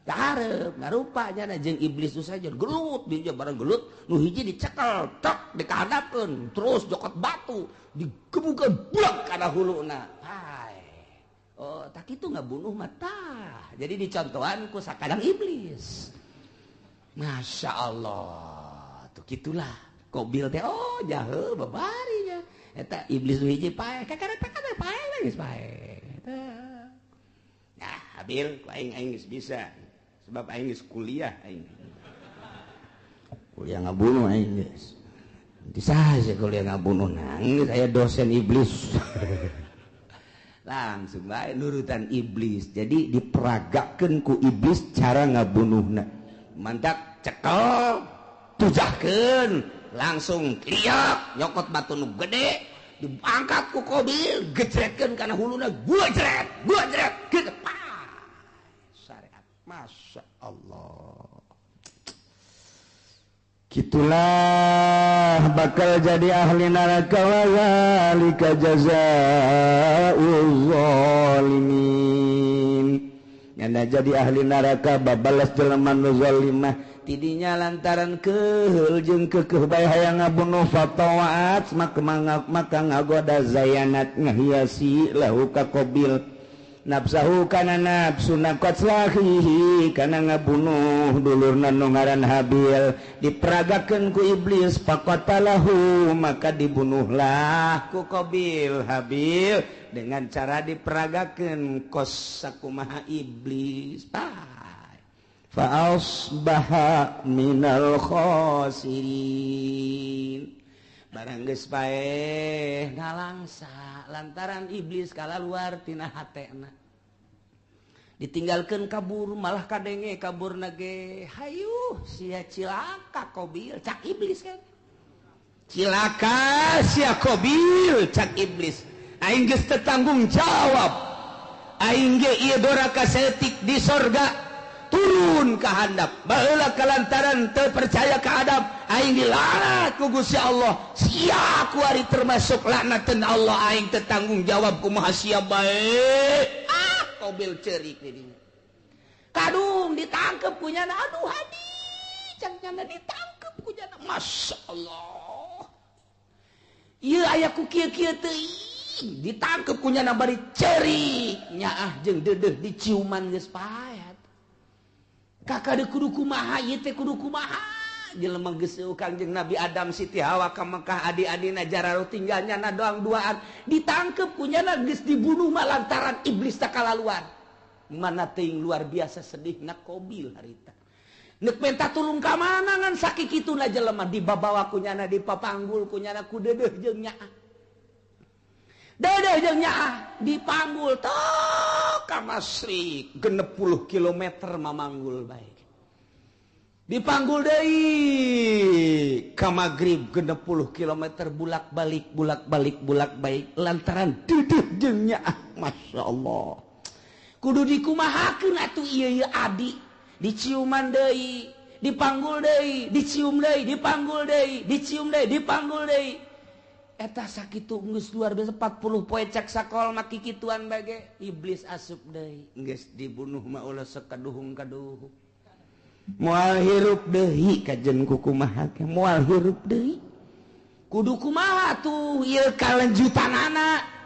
Hareup ngarupa nya jeung iblis nu saja gelut dia bareng gelut nu hiji dicekel tek dikahadapkeun terus jokot batu digebukeun blek kana huluna. Hai. Oh, tak kitu ngabunuh mah tah. Jadi dicontohan ku sakadang iblis. Masya Allah, tuh gitulah. Kobil teh, oh jahe babarinya. Eta iblis nu hiji paeh, kakara takana paeh geus paeh. Eta. Nah, Habil ku aing aing geus bisa. Sebab aing geus kuliah aing. Kuliah ngabunuh aing geus. Bisa kuliah ngabunuh nangis aya dosen iblis. Langsung bae nurutan iblis. Jadi diperagakeun ku iblis cara ngabunuhna. Mantak cekel, tujahkeun, langsung liak nyokot batu nu gede, diangkat ku Kobil, gejretkeun kana huluna, gua jret, gitu. Syariat. Masya Allah. Gitulah bakal jadi ahli neraka wa zalika jazaa'uz zalimin. Nyana jadi ahli neraka babalas jelema nu zalimah tidinya lantaran keheul jeung keukeuh bae hayang ngabunuh fatawaat maka ngagoda zayanat ngahiasi lahu ka Qabil nafsahu kana nafsuna qatlahihi kana ngabunuh dulurna nu ngaran Habil diperagakeun ku iblis faqatalahu maka dibunuhlah ku Qabil Habil dengan cara diperagakeun kos sakumaha iblis fa asbaha minal khasirin. Barang geus paeh nalangsa lantaran iblis kalaluar tina hatena ditinggalkeun kabur malah kadenge kaburna ge hayu sia cilaka Qabil cak iblis kan cilaka sia Qabil cak iblis aing geus teu tanggung jawab aing ge ieu doraka saeutik di sorga turun ka handap baheula kalantaran teu percaya ka Adam aing dilaknat ku Gusti Allah sia kuari termasuk laknateun Allah aing teu tanggung jawab kumaha sia bae ah Qabil ceurik di dinya kadung ditangkep ku nyana aduh hadi cang nyana ditangkep ku nyana Masya Allah ieu aya ku kieu-kieu teuing ditangkep ku nyana bari ceurik nyaah jeung deudeuh diciuman geus paet kakak de kudu kumaha ieu teh kudu kumaha jelema geus Kangjeng Nabi Adam Siti Hawa ka Mekah adi-adina jararo tinggal nyana doang duaan ditangkep ku nyana geus dibunuh mah lantaran iblis tak kalaluan mana teuing luar biasa sedihna Qabil harita neuk menta tulung ka mana ngan sakikituna jelema dibabawa ku nyana dipapanggul ku nyana ku deudeuh jeung nyaah deudeuh jeung nyaah dipanggul tok ka Masrik 60 km mamanggul bae dipanggul deui ka magrib 60 km bulak-balik bulak-balik bulak-balik lantaran deudeuh jeung nyaah Masya Allah kudu dikumahakeun atuh ieu ieu adi diciuman deui dipanggul deui dicium deui dipanggul deui dicium deui dipanggul deui eta sakitu geus luar biasa 40 poe cek sakol mah kikituan bage iblis asup deui geus dibunuh mah ulah sekaduhung-kaduhung moal hirup deui kajen ku kumaha ge moal hirup deui kudu kumaha tuh ieu kalanjutanana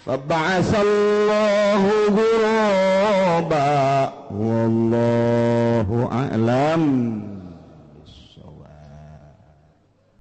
Faba'asallahu ghuraba wallahu a'lam.